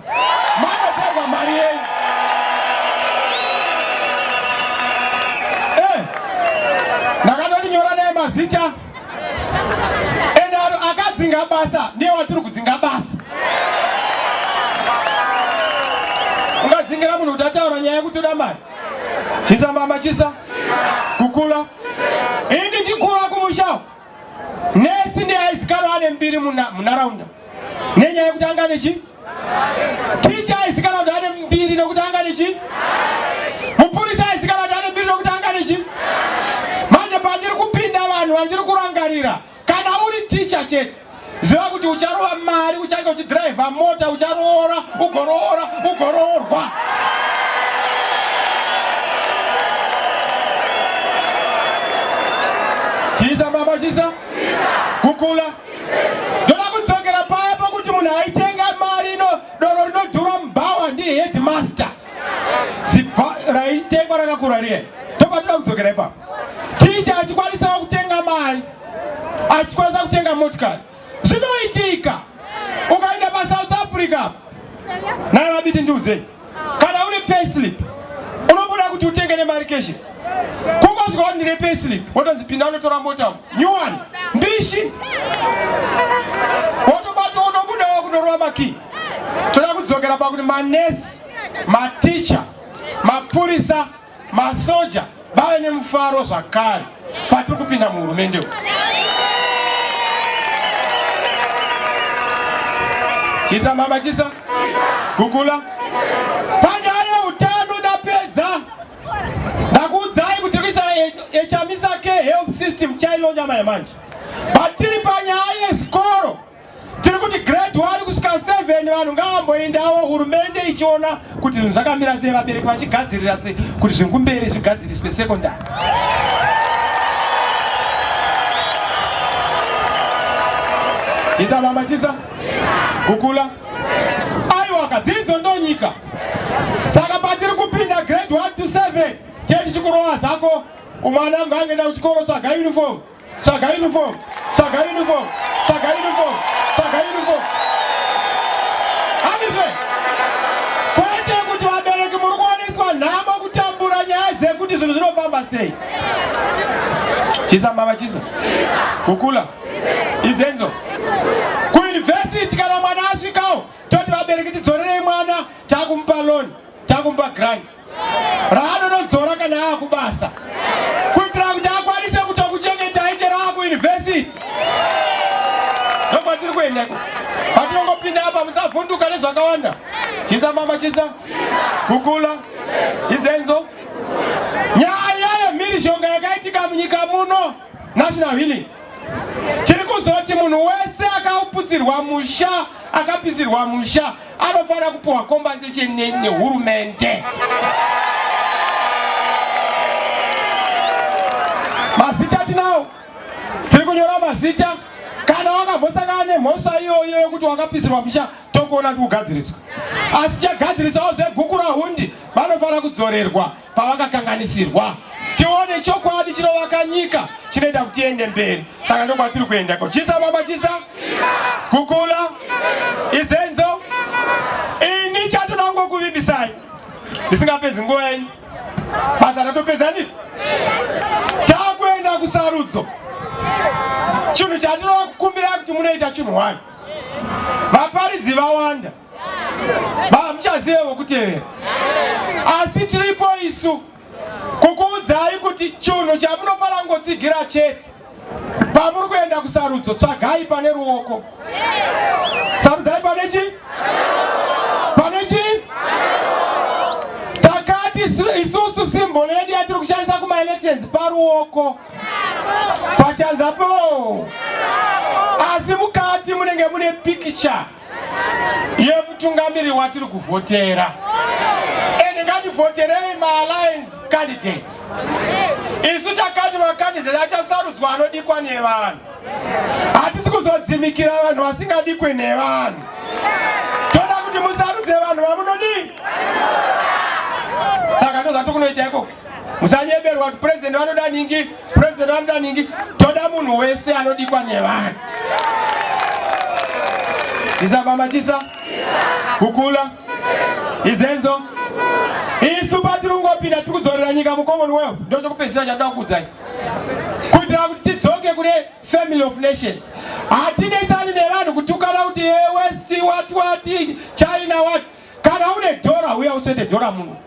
manotorwa mari yenyu. Eh, ndakatoti nyora naye mazita, ende akadzinga basa ndiye watiri kudzinga basa. Ungadzingira munhu kuti ataura nyaya yekuti uda mari? Chisa mama, chisa kukula. Ini ndichikura kumusha, nesi ndiye aizikanwa ane mbiri munharaunda nenyaya yekuti anga nechi. Ticha aizikanwa kuti ane mbiri nokuti anga nechi. Mupurisa aizikanwa kuti ane mbiri nokuti anga nechi. Manje pandiri kupinda, vanhu vandiri kurangarira, kana uri ticha chete. Ziva kuti ucharova mari, uchange uchidhiraivha mota, ucharoora, ugoroora, ugoroorwa. Chisa baba chisa. Kukula. Ndoda kudzokera paya pokuti munhu aitenga mari ino doro rinodhura mubhawa ndi headmaster. Zibha raitengwa rakakura riye. Tobva toda kudzokera ipapo. Ticha achikwanisawo kutenga mari, achikwanisa kutenga motikari. Zvinoitika ukaenda paSouth Africa naye vabiti ndiudzei, kana une payslip unobuda kuti utenge nemari keshi, kungosvika wati ndine payslip, wotonzi pinda unotora mota new one mbishi, wotobata wotobudawo kunorova makii. Toda kudzokera pakuti manesi, maticha, mapurisa, masoja vave nemufaro zvakare patiri kupinda muhurumende umu. Chisa mama chisa kukula panyaya yeutano ndapedza ndakuudzai kuti kuisa echamisa ke health system chailonyama yamanje but tiri panyaya yezvikoro Tiri kuti grade 1 kusvika 7 vanhu ngavamboendawo, hurumende ichiona kuti zvinhu zvakamira sei, vabereki vachigadzirira sei kuti zvinhu kumberi zvigadziriswe secondary. Chisa mama chisa kukula aiwaka dzidzo ndonyika. Saka patiri kupinda grade 1 to 7 tiye tichikurova zvako umwana angu angoenda kuchikoro tsvaga uniform Tsvaga uniform, tsvaga uniform, tsvaga uniform, tsvaga uniform. Handizve? Kwete kuti vabereki muri kuoneswa nhamo kutambura nyaya dzekuti zvinhu zvinofamba sei. Chisa mbava chisa. Kukula. Izenzo. Kuuniversity kana mwana asvikawo toti vabereki tidzorerei mwana takumupa loan, takumupa grant. raanonodzora kana aakubasa kuitira kuti akwanise kutokuchengetai chero aakuuniversity. Ndokwatiri kuenda iko patinongopinda apa, musavhunduka nezvakawanda. Chisa mama chisa kukula izenzo. Nyaya yemhirizhonga yakaitika munyika muno, national healing, tiri kuzoti munhu wese akauputsirwa musha, akapisirwa musha anofanira kupiwa compensation nehurumende. Mazita tinawo, tiri kunyora mazita. Kana wakambosangana nemhosva iyoyo yokuti wakapisirwa musha, tokuona kuti kugadziriswa. Asi chagadzirisawo zveguku rahundi, vanofanira kudzorerwa pavakakanganisirwa, tione chokwadi chinovaka nyika chinoita kuti tiende mberi. Saka ndokwatiri kuenda ko. Chisa mama chisa kukula izenzo. Ini chatoda kungokuvimbisai ndisingapedzi nguva yenyu, basa ratopedza ndii, takuenda kusarudzo. Chinhu chandinoda kukumbira kuti munoita chinhu wani, vaparidzi vawanda vamuchazive vokutevera, asi tiripo isu kukuudzai kuti chinhu chamunofanira kungotsigira chete pamuri kuenda kusarudzo, tsvagai pane ruoko, sarudzai pane chi pane chi takati isusu symbol yedu yatiri kushandisa kumaelections paruoko pachanza po, asi mukati munenge mune pikicha yemutungamiri watiri kuvhotera. Ende ngativhoterei maalliance candidates. Isu takati macandidate achasarudzwa anodikwa nevanhu. Hatisi kuzodzimikira vanhu vasingadikwe nevanhu. Toda kuti musarudze vanhu vamunodii. Saka ndozvatikunoita ikoko. Musanyeberwa kuti president vanoda ningi, president vanoda ningi. Toda munhu wese anodikwa nevanhu. Isa mama chisa kukula izenzo. Isu patiri kungopinda tiri kudzorera nyika muCommonwealth. Ndochokupedzisira chandoda kukuudzai, kuitira kuti tidzoke kune family of nations. Hatinetsani nevanhu kutukana kuti west what what China what. Kana une dhora uya utsvete dhora muno,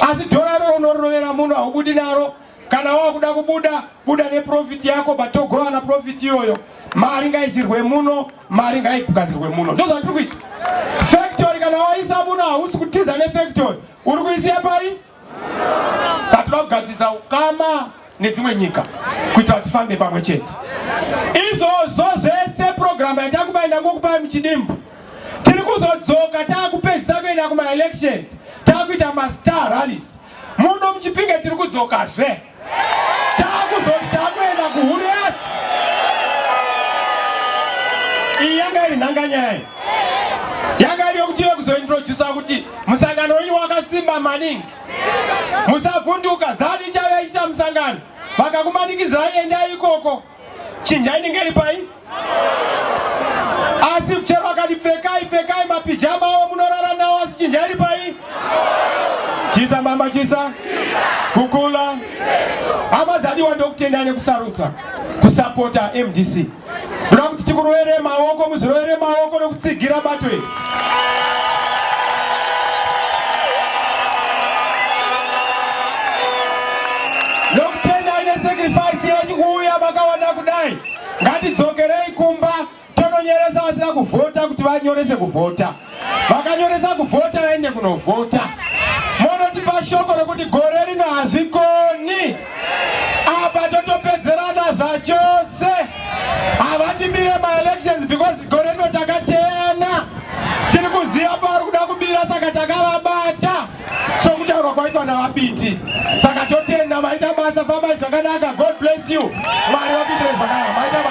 asi dhora iroro unorirovera muno, haubudi naro. Kana wakuda kubuda, buda neprofit yako, but togovana profit iyoyo. Mari ngaidyirwe muno, mari ngaigadzirwe muno. Ndozvatiri kuita. Factory kana waisa muno, hausi kutiza nefactory, uri kuisiya pai. Saka toda kugadzirisa ukama nedzimwe nyika kuitira kuti tifambe pamwe chete. Izvozvo zvese. Tine program yatakupai, ndangokupai muchidimbu. Tiri kuzodzoka taakupedzisa kuenda kumaelections, taakuita mastar rallies muno muChipinge. Tiri kudzokazve, taakuzoti taakuenda kuhuru yacho. Iyi yanga iri nhanganyaya, yanga iri yokuti yekuzointrodusa kuti musangano wenyu wakasimba maningi, musavhunduka. ZANU ichave ichiita musangano, vakakumanikidzai, endai ikoko, chinjai inenge iri pai. Asi chero akati pfekai, pfekai mapijama avo munorara nawo, asi chinjai iri pai. Chisa mama, chisa kukula. Hama dzadiwa, ndokutendai nekusarudza kusapota MDC. Ndoda kuti tikurovere maoko, muzirovere maoko nekutsigira bato iri. Nokutendai nesacrifice yenyu kuuya makawana kudai. Ngatidzokerei kumba tononyoresa vasina kuvhota kuti vanyorese kuvhota, vakanyoresa kuvhota vaende kunovhota. Monotipa shoko rokuti gore rino hazvikoni apa, totopedzerana zvachose. Havatibire maelections because gore rino takateyana, tiri kuziva pavari kuda kubira, saka takavabata sokutaurwa kwaitwa navaBiti. Saka totenda, maita basa, fambai zvakanaka. God bless you, Mwari vakuitire zvakanaka, maita basa.